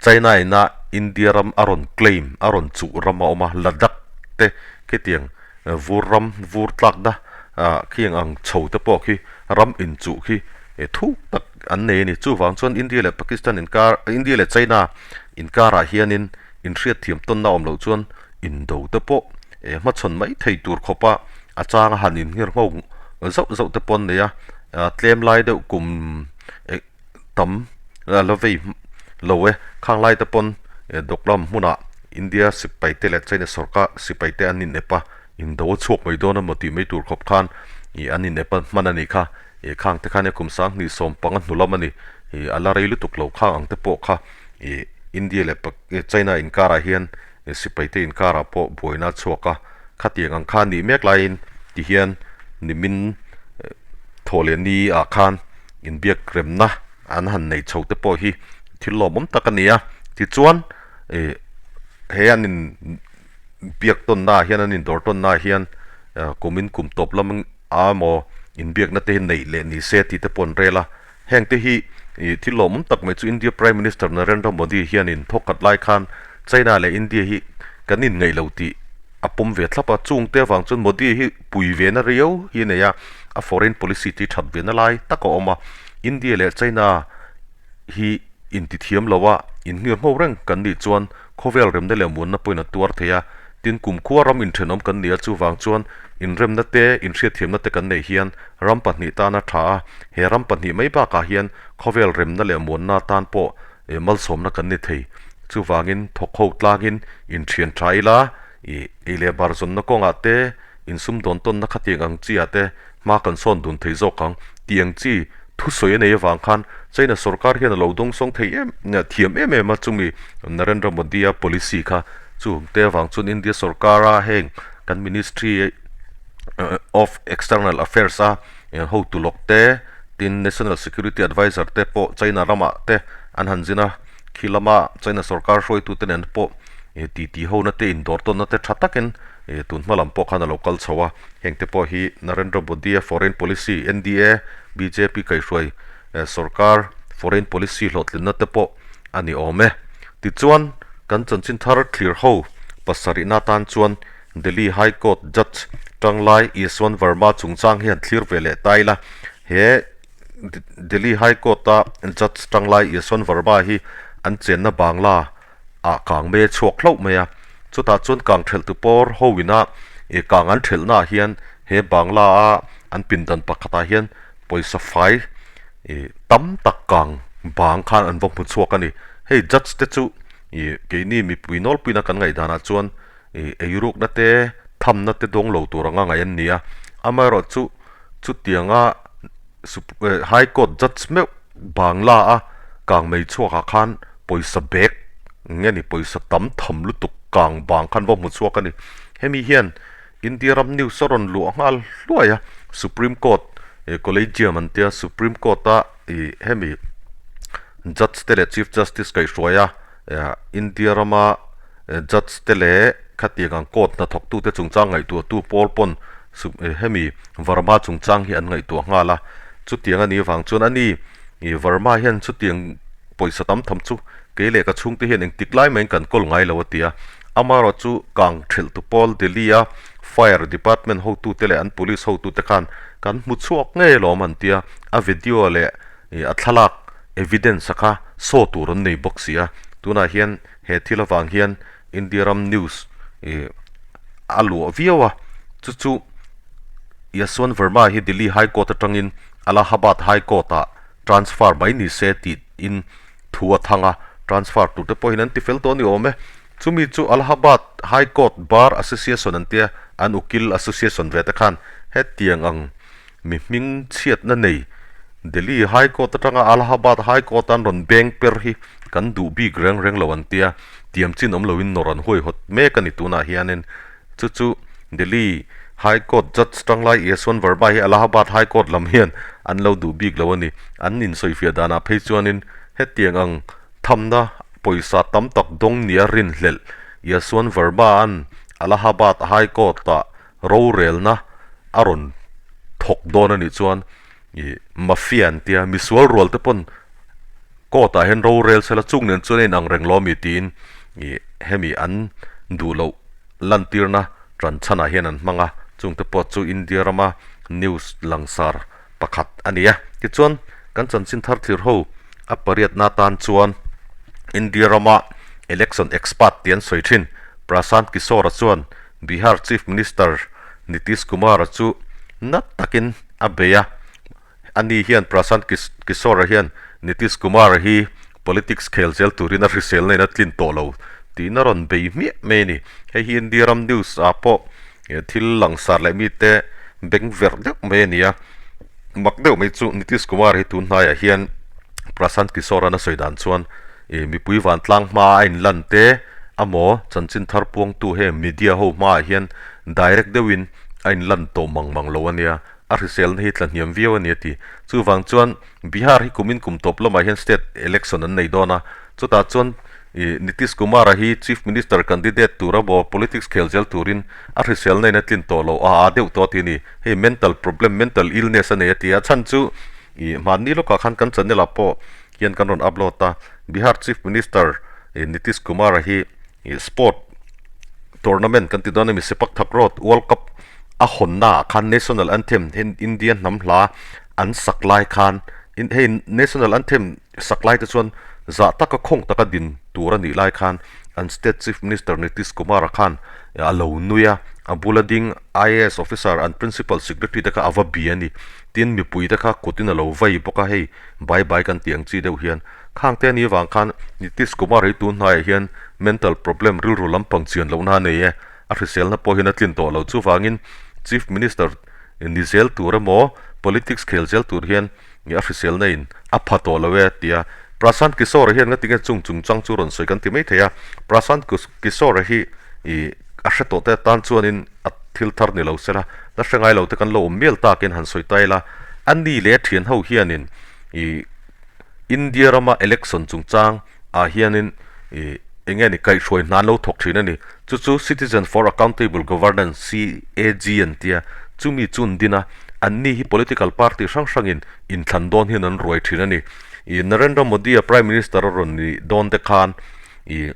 China ina India ram a rawn claim a rawn chuh ram a awm a, Ladakh te khitiang vur ram vur tlakna ah khiang ang chho te pawh khi ram inchuh khi thuk tak an nei a ni. Chuvang chuan India leh Pakistan inkar India leh China inkarah hianin inhriatthiam tawnna awm loh chuan indo te pawh hmachhawn mai thei tur khawpa a changa han inngher ngho zauh zauh te pawh an nei a, tlem lai deuh kum tam a la vei lo e. Khang lai te pawn Doklam hmunah India sipai te leh China sorkar sipai te an inep a, indo a chhuak mai dawn emaw tih mai tur khawp khan ih an inep a hman a nih kha. Ih khang te khan e kum 2015 hnu lam a ni. Ih a la rei lutuk lo khang ang te pawh kha ih India leh China inkarah hian sipai te inkarah pawh buaina a chhuak a. Khatiang ang kha nih mek laiin tihian nimin thaw leh ni ah khan inbiak remna an han nei chho te pawh hi thil lawmawm tak a ni a. Tichuan ih he an in biak tawnna ah hian an indawr tawnna ah hian kumin kum tawp lam a emaw inbiakna te hi neih leh ni se tih te pawh an rel a. Heng te hi ih thil lawmawm tak mai chu India Prime Minister Narendra Modi hianin thawkkhat lai khan China leh India hi kan inngeih lo tih a pawm ve thlap a. Chung te avang chuan Modi hi pui ve na riau hi a nei a, a foreign policy te hi that ve na lai tak a awm a. India leh China hi intithiam lo a, innghirngho reng kan nih chuan khawvel remna leh muanna pawhin a tuar thei a. Tin, kumkhua ram inthenawm kan ni a, chuvang chuan inremna te, inhriatthiamna te kan neih hian ram pahnih tan a tha a, he ram pahnih mai bakah hian khawvel remna leh muanna tan pawh malsawmna kan ni thei. Chuvangin thawk ho tlangin inthian tha ila, ih ei leh bar zawnna kawngah te, insumdawn tawnna khatiang ang chi ah te hma kan sawn dun thei zawk ang tih ang chi thusawi a nei avang khan China sorkar hian a lo dawngsawng thei em thiam em em a chumi Narendra Modi-a policy kha chu te avang chuan India sorkara heng kan Ministry of External Affairs a hotu lawk te tin National Security Adviser te pawh China ramah te an han zin a khi lama China sorkar hruaitute nen pawh titi hona te indawr tawnna te tha takin tun hma lam pawh khan a lo kal chho a, heng te pawh hi Narendra Modi-a foreign policy NDA, bjp kaihhruai sorkar foreign policy hlawhtlinna te pawh a ni awm e. Tichuan, kan chanchin thar thlir ho pasarihna atan chuan Delhi High Court Judge Tanglai Yashwant Verma chungchang hi han thlir ve leh ta ila, he Delhi High Court-a Judge Tanglai Yashwant Verma hi an chenna Bangla ah kang mai a chhuak hlauh mai a, chutah chuan kang thelh tu pawr ho ina ih kang an thelh naah hian he bangla a an pindan pakhatah hian pawisa fai ih tam tak kang bang khan an va hmu chhuak a ni. Hei judge te chu ih keini mipui nawlpuina kan ngaihdanah chuan ih eirukna te thamna te dawng lo tur anga ngaih an ni a, amaherawhchu chutianga High Court judge meuh bangla a kang mei chhuakah khan pawisa bag nge ni pawisa tam tham lutuk kang bang khan va hmu chhuak a ni. Hemi hian India ram news a rawn luah nghal hluai a, Supreme Court Collegium an tia Supreme Court a ih hemi judge te leh Chief Justice kaihhruai a India rama judge te leh khatiang ang court hnathawktute chungchang ngaihtuahtu pawl pawn hemi Verma chungchang hi an ngaihtuah nghal a, chutiang a nih avang chuan a ni Verma hian chutiang pawisa tam tham chu kei leh ka chhungte hian engtik lai maiin kan kawl ngai lo a ti a, amaherawhchu kang thelhtu pawl Delhi a fire department hotute leh an police hotute khan kan hmu chhuak ngei alawm an ti a, a video leh a thlalak evidence a kha saw tur an nei bawk si a, tunah hian he thil avang hian India ram news ih a luah viau a, chu chu Yashwant Verma hi Delhi High Court atangin Allahabad High Court ah transfer mai ni se tiin thu a thang a, transfer tur te pawhin an ti fel tawh a ni awm e. Chumi chu Allahabad High Court Bar Association an tia, an ukil association ve te khan hetiang ang Mi hming chhiatna nei Delhi High Court atanga Allahabad High Court an rawn beng per hi kan duh bik reng reng lo an tia, tiam chin awm loin nawr an huaihawt mek a ni tunah hianin. Chu chu Delhi High Court Judge tanglai Yashwant Verma hi Allahabad High Court lam hian an lo duh bik lo a ni. An insawifiah danah phei chuanin hetiang ang thamna pawisa tam tak dawng nia rinhlelh Yashwant Verma-a'n Allahabad High Court-ah rorelna a rawn thawk dawn a nih chuan ih mafia an tia misual rual te pawn court ah hian rorel sela chung nen chuan a inang reng lo ami tiin ih hemi an duh loh lantirna tan chhanah hian an hmang a chung te pawh chu India rama news langsar pakhat a ni a tichuan kan chanchin thar thlir ho a pariatna atan chuan India rama election expert tih an sawi thin Prashant Kishore-a chuan Bihar Chief Minister Nitish Kumar-a chu nat takin a bei a, ani hian Prashant Kishore-a hian Nitish Kumar-a hi politics khel zel turin a hriselna in a tlin tawh lo tiin a rawn bei hmiah mai a ni. Hei hi India ram news ah pawh thil langsar leh mite beng verh deuh mai a ni a, mak deuh mai chu Nitish Kumar hi tun hnaiah hian Prashant Kishore-a'n a sawi dan chuan Ih mipui vantlang hma a inlan te amaw chanchin thar puangtu heng media ho hmaah hian direct deuhin a inlan tawh mang mang lo a nia, a hriselna hi tla hniam viau a ni a ti. Chuvang chuan Bihar hi kumin kum tawp lamah hian state election an nei dawn a, chutah chuan ih Nitish Kumar-a hi Chief Minister candidate tur amaw politics khel zel turin a hriselna in a tlin tawh lo a a deuh tawh a ti a ni. Hei mental problem, mental illness a nei a ti a, chhan chu ih hmanni lawkah khan kan channel ah pawh hian kan rawn upload a, Bihar Chief Minister Nitish Kumar-a hi sport tournament kan ti dawn a mi Sepak Takraw World Cup a hawnna ah khan National Anthem hei India hnam hla an sak lai khan hei National Anthem sak lai te chuan zah taka khawng taka din tur a nih lai khan an State Chief Minister Nitish Kumar-a khan a lo nui a, a bula ding I_A_S officer an Principal Secretary te kha a va bi a ni. Tin mipui te kha kutin a lo vai bawk a hei. Bai bai kan tih ang chi deuh hian khang te ani avang khan Nitish Kumar hi tun hnaiah hian mental problem rilru lampang chian lohna a nei e, a hriselna pawh hian a tlin tawh lo. Chuvangin Chief Minister ni zel tur emaw politics khel zel tur hian a hriselna in a pha tawh lo e tia Prashant Kishore hian nga tinge chung chungchang chu rawn sawi kan ti mai thei a, Prashant Kishore hi ih a hre tawh te atan chuanin a thil thar ni lo sela, la hre ngai lo te kan lo awm mial takin han sawi ta ila, a ni leh a thian ho hianin ih India rama election chungchang ah hianin ih eng nge ni kaihhruai hna an lo thawk thin a ni. Chu chu Citizen for Accountable Governance, CAG, an tia, chumi chu an din a, an ni hi political party hrang hrangin inthlan dawn hian an ruai thin a ni. Ih Narendra Modi-a Prime Minister a rawn nih dawn te khan ih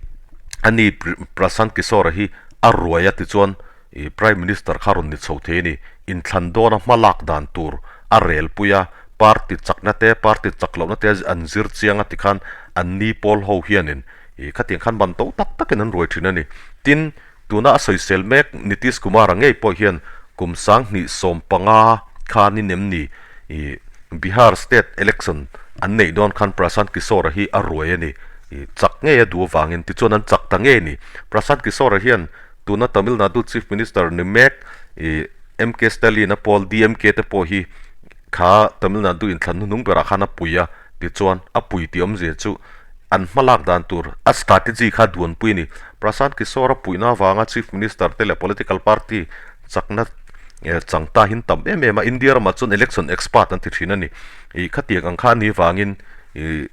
a ni Prashant Kishore-a hi a ruai a tichuan ih Prime Minister kha rawn ni chho thei a ni. Inthlan dawna hma lak dan tur a rel pui a, party chakna te party chak lohna te an zir chiang a tikhan an ni pawl ho hianin ih khatiang khan ban to tak takin an ruai thin a ni. Tin, tuna a sawisel mek Nitish Kumar-a ngei pawh hian kum 2015 khanin em ni ih Bihar state election. an neih dawn khan Prashant Kishore-a hi a ruai a ni. Chak ngei a duh avangin tichuan an chak ta ngei a ni. Prashant Kishore-a hian tuna Tamil Nadu Chief Minister ni mek MK Stalin-a pawl DMK te pawh hi kha Tamil Nadu inthlan hnuhnung berah khan a pui a, tichuan a pui tih awmzia chu an hmalak dan tur a strategy kha duanpui a ni. Prashant Kishore-a puihna avanga Chief Minister te leh political party chakna chang ta hin tam em em a, India ramah chuan election expert an ti thin a ni. Ih khatiang ang kha a nih vangin ih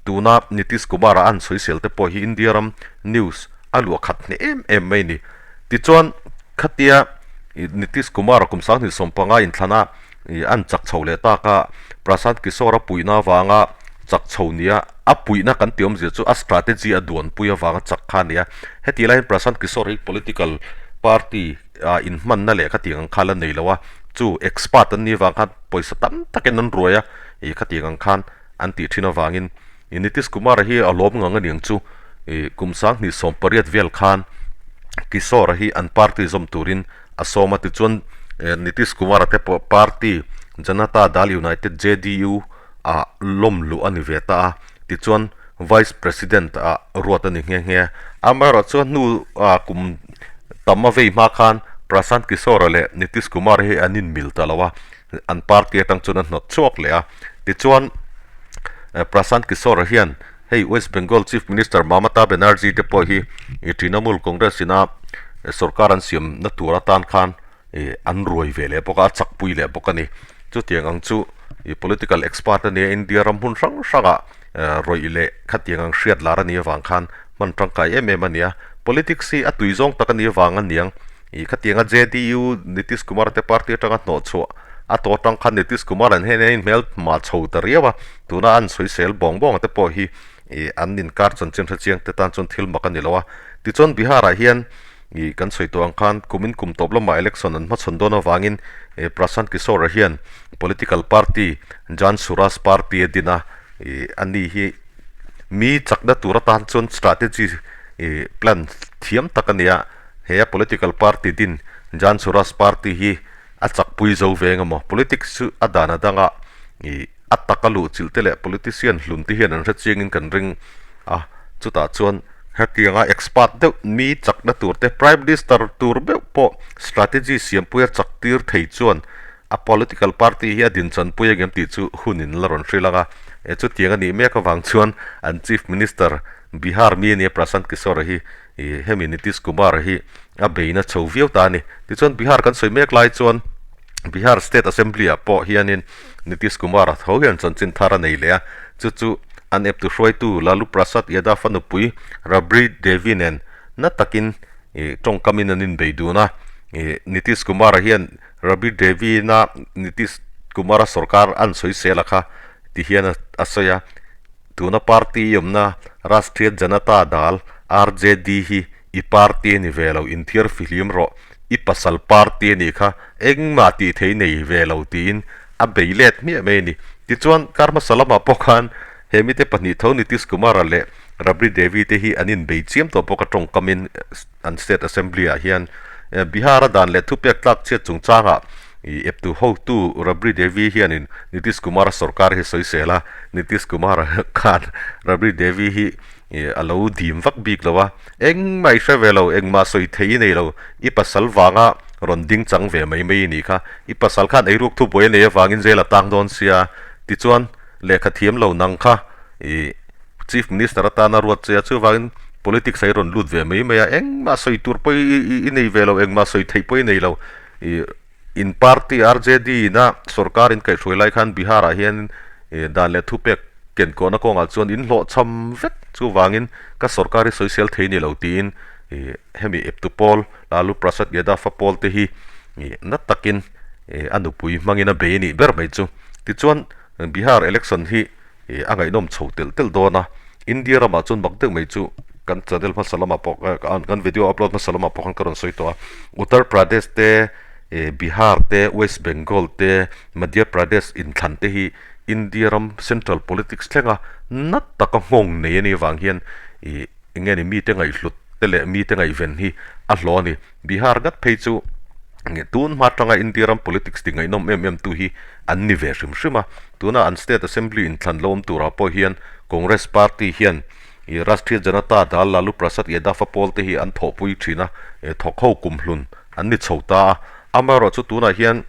tuna Nitish Kumar-a an sawisel te pawh hi India ram news a luah khat hneh em em mai a ni. Tichuan khatia ih Nitish Kumar-a kum 2015 inthlana ih an chak chho leh tak a, Prashant Kishore-a puihna avanga chak chho nia a puihna kan tih awmzia chu a strategy a duanpui avanga chak kha a ni a. Heti laiin Prashant Kishore hi political party ah inhmanna leh khatiang ang kha la nei lo a, chu expert an nih avang khan pawisa tam takin an ruai a, ih khatiang ang khan an tih thin avangin ih Nitish Kumar-a hi a lawm ngang aniang chu ih kum 2018 vel khan Kishore-a hi an party zawm turin a sawm a, tichuan Nitish Kumar-a te pawh party Janata Dal United, JDU, ah lawm luh a ni ve ta a, tichuan Vice President ah ruat a ni nghe nghe. Amaherawh chuan hnu ah kum tam a vei hma khan Prashant Kishore leh Nitish Kumar hi an inmil ta lo a, an party atang chuan a hnawt chhuak leh a. Tichuan Prashant Kishore hian hei West Bengal Chief Minister Mamata Banerjee te pawh hi Trinamool Congress ina sorkar an siamna tur atan khan ih an ruai ve leh bawk a, a chakpui leh bawk a ni. Chutiang ang chu ih political expert a nia India ram hmun hrang hrangah rawih leh khatiang ang hriat lar a nih avang khan hman tangkai em em a ni a. Politics hi a tui zawng tak a nih avang a niang. Ih khatianga JDU Nitish Kumar te party atanga hnawh chhuah a tawh atang khan Nitish Kumar an hen hian hmel hma chho ta riau a, tuna an sawisel bawng bawng te pawh hi ih an inkar chanchin hrechiang te tan chuan thil mak a ni lo a. Tichuan Bihar ah hian Ih, kan sawi tawh ang khan kumin kum tawp lamah election an hmachhawn dawn avangin ih Prashant Kishore-a hian political party Jan Suraaj Party a din a, ih ani hi mi chakna tur atan chuan strategy ih plan thiam tak a ni a, he a political party din Jan Suraaj Party hi a chakpui zo ve eng emaw politics chu a dan a dang a, ih a taka luh chilh te leh politician hlun te hian an hre chiangin kan ring a, chutah chuan. Hetianga expert deuh mi chakna tur te Prime Minister tur meuh pawh strategy siampuia chak tir thei chuan a political party hi a dinchanpui ang em tih chu hunin la rawn hrilh ang a. E chutiang a nih mek avang chuan an Chief Minister Bihar mi ania Prashant Kishore hi hemi Nitish Kumar hi a beina chho viau ta a ni. Tichuan Bihar kan sawi mek lai chuan Bihar State Assembly ah pawh hianin Nitish Kumar a tho hian chanchin thar a nei leh a, chu chu an eptu hruaitu Lalu Prasad Yadav a nupui Rabri Devi nen na takin ih tawngkamin an inbei dun a. Ih Nitish Kumar a hian Rabri Devi na Nitish Kumar a sorkar an sawisel a kha ti hian a sawi a. Tuna party i awmna Rashtriya Janata Dal, RJD, hi i party a ni ve lo, inthiar fihlim rawh. I pasal party a nih kha engmah tih thei nei ve lo tiin a bei let hmiah mai a ni. Tichuan, kar hmasa lamah pawh khan he mite pahnih tho Nitish Kumar-a leh Rabri Devi te hi an inbei chiam tawh bawk a tawngkamin an State Assembly-ah hian Bihar-a dan leh thupek tlak chhiat chungchangah eptu hotu Rabri Devi hianin Nitish Kumar-a sorkar hi sawisel a, Nitish Kumar-a khan Rabri Devi hi Ih, a lo dim vak bik lo a, engmah i hre ve lo, engmah sawi thei i nei lo, i pasal vanga rawn ding chang ve mai mai i nih kha, i pasal khan eiruk thubuai a nei avangin jail a tang dawn sia, tichuan lehkha thiam lo nang kha ih Chief Minister atana ruat che a, chuvangin politics ah i rawn lut ve mai mai a, engmah sawi tur pawh i nei ve lo, engmah sawi theih pawh i nei lo, ih in party RJD ina sorkar in kaihhruai lai khan Bihar ah hian dan leh thupek kenkawhna kawngah chuan in hlawhchham vek chuvangin ka sorkar hi sawisel thei ni lo tiin hemi eptu pawl Lalu Prasad Yadav a pawl te hi na takin a nupui hmangin a bei a nih ber mai chu. Tichuan Bihar election hi Ih a ngaihnawm chho telh telh dawn a, India ramah chuan mak deuh mai chu kan channel hmasa lamah pawh kan video upload hmasa lamah pawh khan ka rawn sawi tawh a, Uttar Pradesh te ih Bihar te West Bengal te Madhya Pradesh inthlan te hi India ram central politics thlenga na taka nghawng nei a nih avang hian ih eng nge ni mite ngaihhlut te leh mite ngaihven hi a hlawh a ni. Bihar ngat phei chu. Tun hma atanga India ram politics ti ngaihnawm em em tu hi an ni ve hrim hrim a. Tuna an State Assembly inthlan lo awm turah pawh hian Congress Party hian ih Rashtriya Janata Dal Lalu Prasad Yadav-a pawl te hi an thawhpui thin a, thawk ho kumhlun an ni chho ta a. Amaherawhchu tunah hian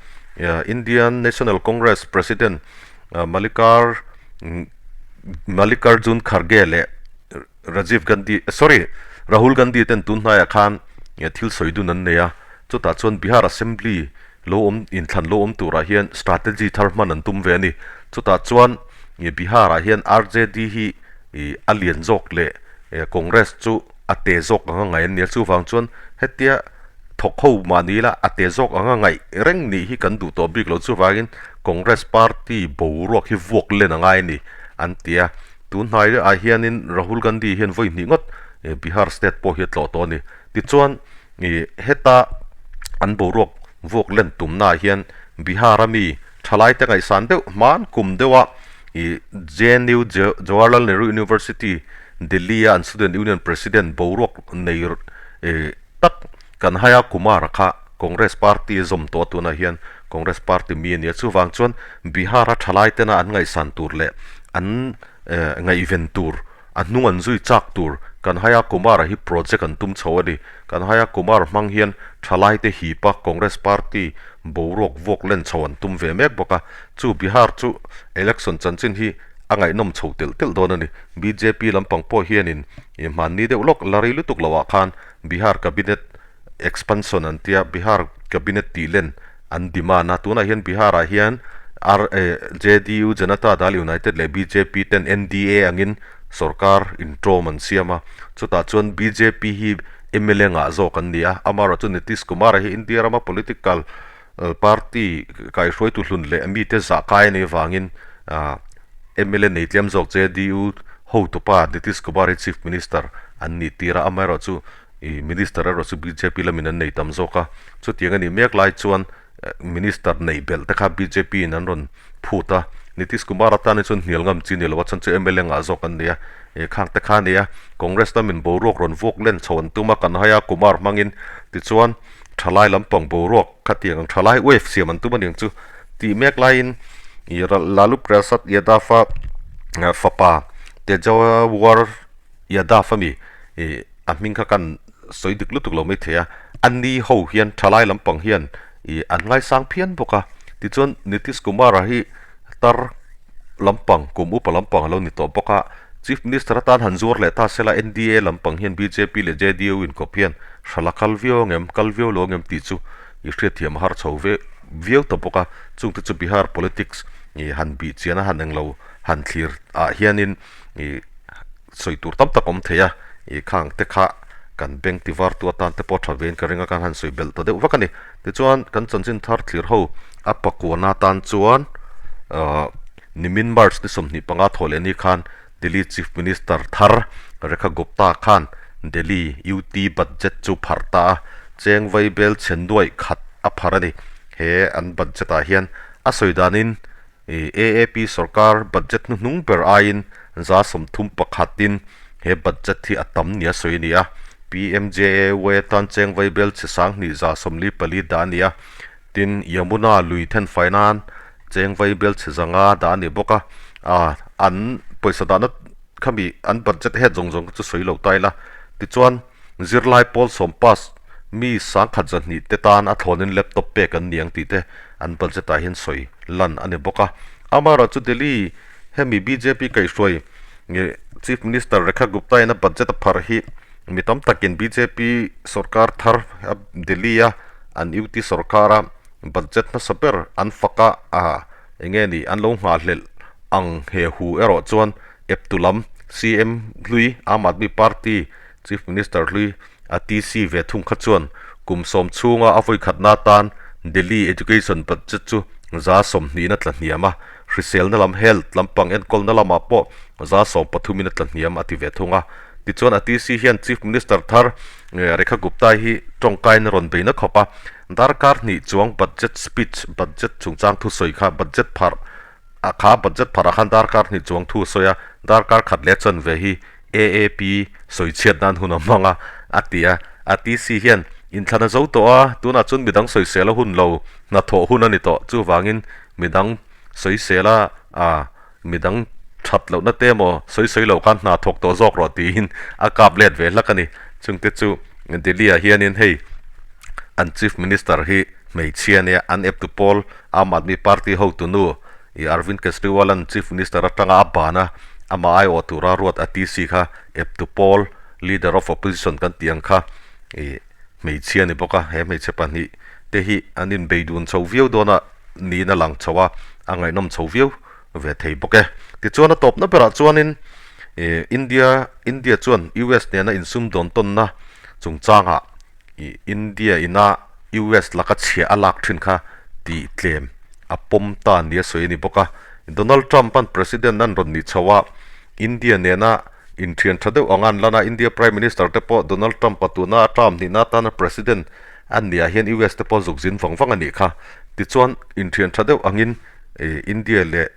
Indian National Congress President Malikar Mallikarjun Kharge leh Rajiv Gandhi, sorry, Rahul Gandhi ten tun hnaiah khan thil sawi dun an nei a, chutah chuan Bihar Assembly lo awm inthlan lo awm turah hian strategy thar hman an tum ve a ni. Chutah chuan Bihar ah hian RJD hi a lian zawk leh Congress chu a te zawk anga ngaih an ni a, chuvang chuan hetia thawk ho mahni ila a te zawk anga ngaih reng nih hi kan duh tawh bik lo, chuvangin Congress party boruak hi vuak len a ngai a ni an ti a. Tun hnai ah hianin Rahul Gandhi hian vawi hnih ngawt Bihar state pawh hi a tlawh tawh a ni. Tichuan ih heta an boruak vuak len tumnaah hian Bihar a mi thalaite ngaihsan deuh hman kum deuha ih JNU Jawaharlal Nehru University Delhi a an Student Union President boruak nei ih tak Kanhaiya Kumar-a kha Congress party a zawm tawh a tunah hian Congress party mi a ni a, chuvang chuan Bihar a thalai tena an ngaihsan tur leh an ngaihven tur, a hnung an zui chak tur Kanhaiya Kumar-a hi project an tum chho a ni. Kanhaiya Kumar hmang hian thalai te hip a Congress party boruak vuak len chho an tum ve mek bawk a, chu Bihar chu election chanchin hi a ngaihnawm chho telh telh dawn a ni. Bjp lampang pawh hianin hmanni deuh lawk la rei lutuk loah khan Bihar cabinet expansion an tia Bihar cabinet tih len an demand a, tunah hian Bihar ah hian R JDU Janata Dal United leh bjp ten NDA angin sorkar intawm an siam a, chutah chuan bjp hi mla ngah zawk an ni a, amaherawhchu Nitish Kumar hi India rama political party kaihruaitu hlun leh mite zah kai a nih avangin mla nei tlem zawk JDU hotupa Nitish Kumar hi Chief Minister an nih tir a, amaherawhchu Ih minister erawh chu bjp lamin an nei tam zawk a, chutiang a nih mek lai chuan minister neih belh te kha bjp in an rawn phut a, Nitish Kumar atan hi chuan hnial ngam chi ni lo a, chhan chu mla ngah zawk an ni a, ih khang te kha a ni a, Congress lamin boruak rawn vuak len chho an tum a, kan haia Kumar hmangin tichuan thalai lampang boruak khatiang ang thalai wave siam an tum a niang chu tih mek laiin ih Lalu Prasad Yadav-a fapa Tejawar Yadav a mi ih a hming kha kan sawi dik lutuk lo maithei a, a ni ho hian thalai lampang hian ih an ngaisang phian bawk a, tichuan Nitish Kumar-a hi tar lampang kum upa lampang a lo ni tawh bawk a, Chief Minister atan han zuar leh ta sela NDA lampang hian bjp leh JDU inkawp hian hrala kal viau ang em, kal viau lo ang em tih chu ih hriatthiam a har chho ve viau ta bawk a, chungte chu Bihar politics ih han bih chian a han englo han thlir ah hianin ih sawi tur tam tak awm thei a, ih khang te kha kan bank ti var tu atan te pawh tha vein ka ring a, kan han sawi belh ta deuh vak a ni. Tichuan kan chanchin thar thlir ho a pakuana atan chuan ahh nimin March ni 25 thawh leh ni khan Delhi Chief Minister thar Rekha Gupta khan Delhi UT budget chu pharh ta a, cheng vai bel chhe nuaih khat a pharh a ni. He an budget ah hian a sawi danin Ih AAP sorkar budget hnuhnung ber aiin 31% in he budget hi a tam nia sawi a ni a. PMJAY atan cheng vaibel chhe 2144 dah a ni a. Tin, Yamuna lui thenfai nan cheng vaibel chhe 500 dah a ni bawk a. Ah an pawisa dahna khami an budget het zawng zawng kha chu sawi lo ta ila. Tichuan, Zirlai pawl sawm pass mi 1200 te tan a thlawnin laptop pek an ni ang tih te an budget ah hian sawi lan a ni bawk a. Amaherawhchu Delhi hemi bjp kaihhruai nge Chief Minister Rekha Gupta in a budget a pharh hi mi tam takin bjp sorkar thar a Delhi a an UT sorkar a budget hmasa ber an fak a ah enge ni an lo nghahhlelh ang he hu erawh chuan eptu lam CM hlui Aam Aadmi Party Chief Minister hlui a TC ve thung kha chuan kum sawm chhunga a vawikhatna atan Delhi Education Budget chu 20% in a tla hniam a, hriselna lam health lampang enkawlna lamah pawh 13% in a tla hniam a ti ve thung a. Tichuan a TC hian Chief Minister thar Rekha Gupta hi tawngkain a rawn beina khawp a, darkar hnih chuang budget speech budget chungchang thusawi kha budget pharh A kha budget pharah khan darkar hnih chuang thu a sawi a, darkar khat leh chuan ve hi AAP sawi chhiat nan hun a hmang a, a ti a. A TC hian Inthlan a zo tawh a, tunah chuan midang sawisel a hun lo, hnathawh hun a ni tawh. Chuvangin midang sawisel a, a midang that lohna te emaw sawi sawi lo khan hna thawk tawh zawk rawh tiin a kap let ve hlak a ni. Chungte chu Delhi ah hianin hei an Chief Minister hi hmeichhia a nia, an eptu pawl Aam Aadmi Party hotunu i Arvind Kejriwal-a'n Chief Minister atanga a ban a, amah aiawh tura ruat a TC kha eptu pawl Leader of Opposition kan tih ang kha i hmeichhia a ni bawk a, he hmeichhe pahnih te hi an inbei dun chho viau dawn a niin a lang chho a, a ngaihnawm chho viau ve thei bawk e. Tichuan a tawpna berah chuanin ih India India chuan US nena insumdawn tawnna chungchangah ih India ina US laka chhiah a lak thin kha tih tlem a pawm ta nia sawi a ni bawk a. Donald Trump-a'n President an rawn nih chho a, India nena inthian tha deuh anga an lan a, India Prime Minister te pawh Donald Trump-a tuna a term hnihna atana President a nih ah hian US te pawh zuk zin vang vang a nih kha. Tichuan inthian tha deuh angin India leh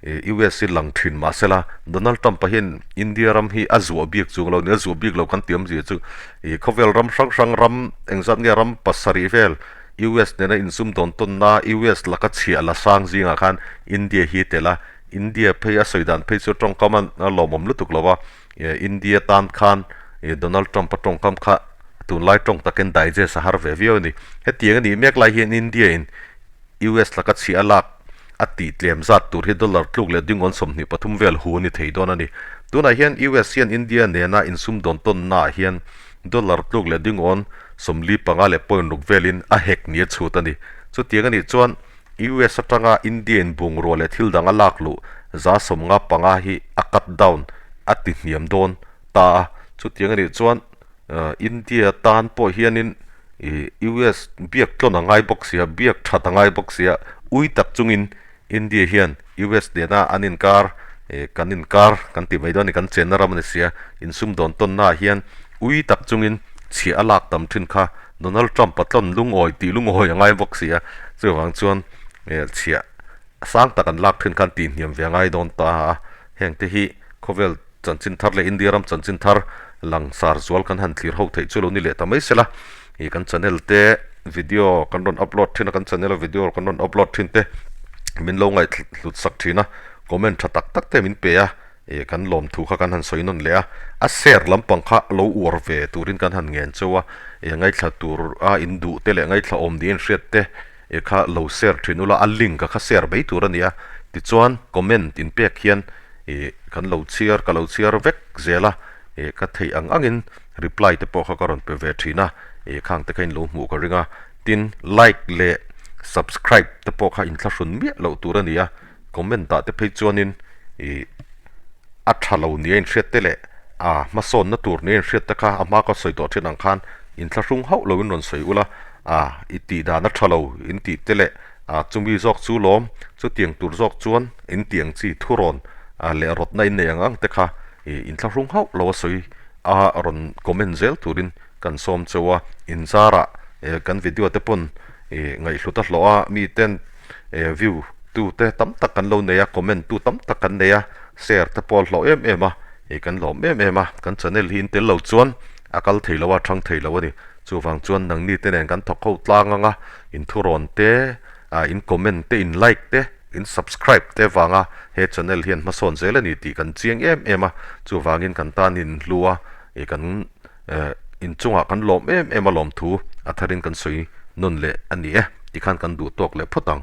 US hi lang thin mah sela, Donald Trump-a hian India ram hi a zuah bik chung lo ni, a zuah bik lo kan ti awmzia chu khawvel ram hrang hrang ram engzat nge ram pasarih vel US nena insum dawn tawnna US laka chhiah la sang zingah khan India hi tel a, India phei a sawi dan phei chu tawngkam a lawmawm lutuk lo a, India tan khan Donald Trump-a tawngkam kha tunlai tawng takin digest a har ve viau a ni. Hetiang a nih mek lai hian India in US laka chhiah a lak a tih tlem zat tur hi dollar tluk leh dingawn 23 vel hu a ni thei dawn a ni. Tunah hian US hian India nena insum dawn tawnna ah hian dollar tluk leh dingawn 45 leh point ruk velin a hek ni a chhut a ni. Chutiang a nih chuan US atanga India in bungrua leh thil dang a lak luh 95% hi a cut down a ti hniam dawn ta a. Chutiang a nih chuan India tan pawh hianin ih US biak tlawn a ngai bawk sia, biak that a ngai bawk sia, ui tak chungin India hian US nena an inkar ih kan inkar kan tih mai dawn a ni, kan chenna ram a ni sia, insumdawn tawnnaah hian ui tak chungin chhiah a lak tam thin kha Donald Trump a tlawn lungawi tih lungawi a ngai bawk sia, chuvang chuan ih chhiah sang tak an lak thin khan tihhniam ve a ngai dawn ta a, hengte hi khawvel Chanchin thar leh India ram chanchin thar langsar zual kan han thlir ho theih chu lo ni leh ta mai sela. Ih kan channel te video kan rawn upload thin a, kan channel a video kan rawn upload thin te min lo ngaihhlut sak thin a, comment tha tak tak te min pe a, ih kan lawmthu kha kan han sawi nawn leh a, a share lampang kha lo uar ve turin kan han ngen cheu a, ih ngaithla tur a in duh te leh ngaithla awm niin hriat te ih kha lo share thin ula, a link a kha share mai tur a ni a, tichuan comment in pek hian ih kan lo chhiar ka lo chhiar vek zel a ih ka theih ang angin reply te pawh kha ka rawn pe ve thin a ih khang te kha in lo hmuh ka ring a tin like leh subscribe te pawh kha inthlahrun miah loh tur a ni a comment ah te phei chuanin ih a tha lo nia inhriat te leh a hmasawnna tur nia inhriat te kha a hma ka sawi tawh thin ang khan inthlahrung hauh lo in rawn sawi ula a i tih dan a tha lo in tih te leh A chumi zawk chu lawm, chutiang tur zawk chuan in tiang chi thurawn leh rawtna in nei ang ang te kha inthlahrung hauh lo a sawi a rawn comment zel turin kan sawm cheu a, in zarah kan video te pawn ngaihhlut a hlawh a, mi ten view tu te tam tak kan lo nei a, comment tu tam tak kan nei a, share te pawh a hlawh em em a, kan lawm em em a, kan channel hi in tel lo chuan a kal thei lo a, thang thei lo a ni. Chuvang chuan nangni te nen kan thawk ho tlang ang a, in thurawn te, ah in comment te, in like te, in subscribe te vanga he channel hian hmasawn zel a ni tih kan chiang em em a, chuvangin kan tan in hlu a, ih kan eh inchungah kan lawm em em a lawmthu a tharin kan sawi nawn leh a ni e, tikhan kan duh tawk leh phawt ang.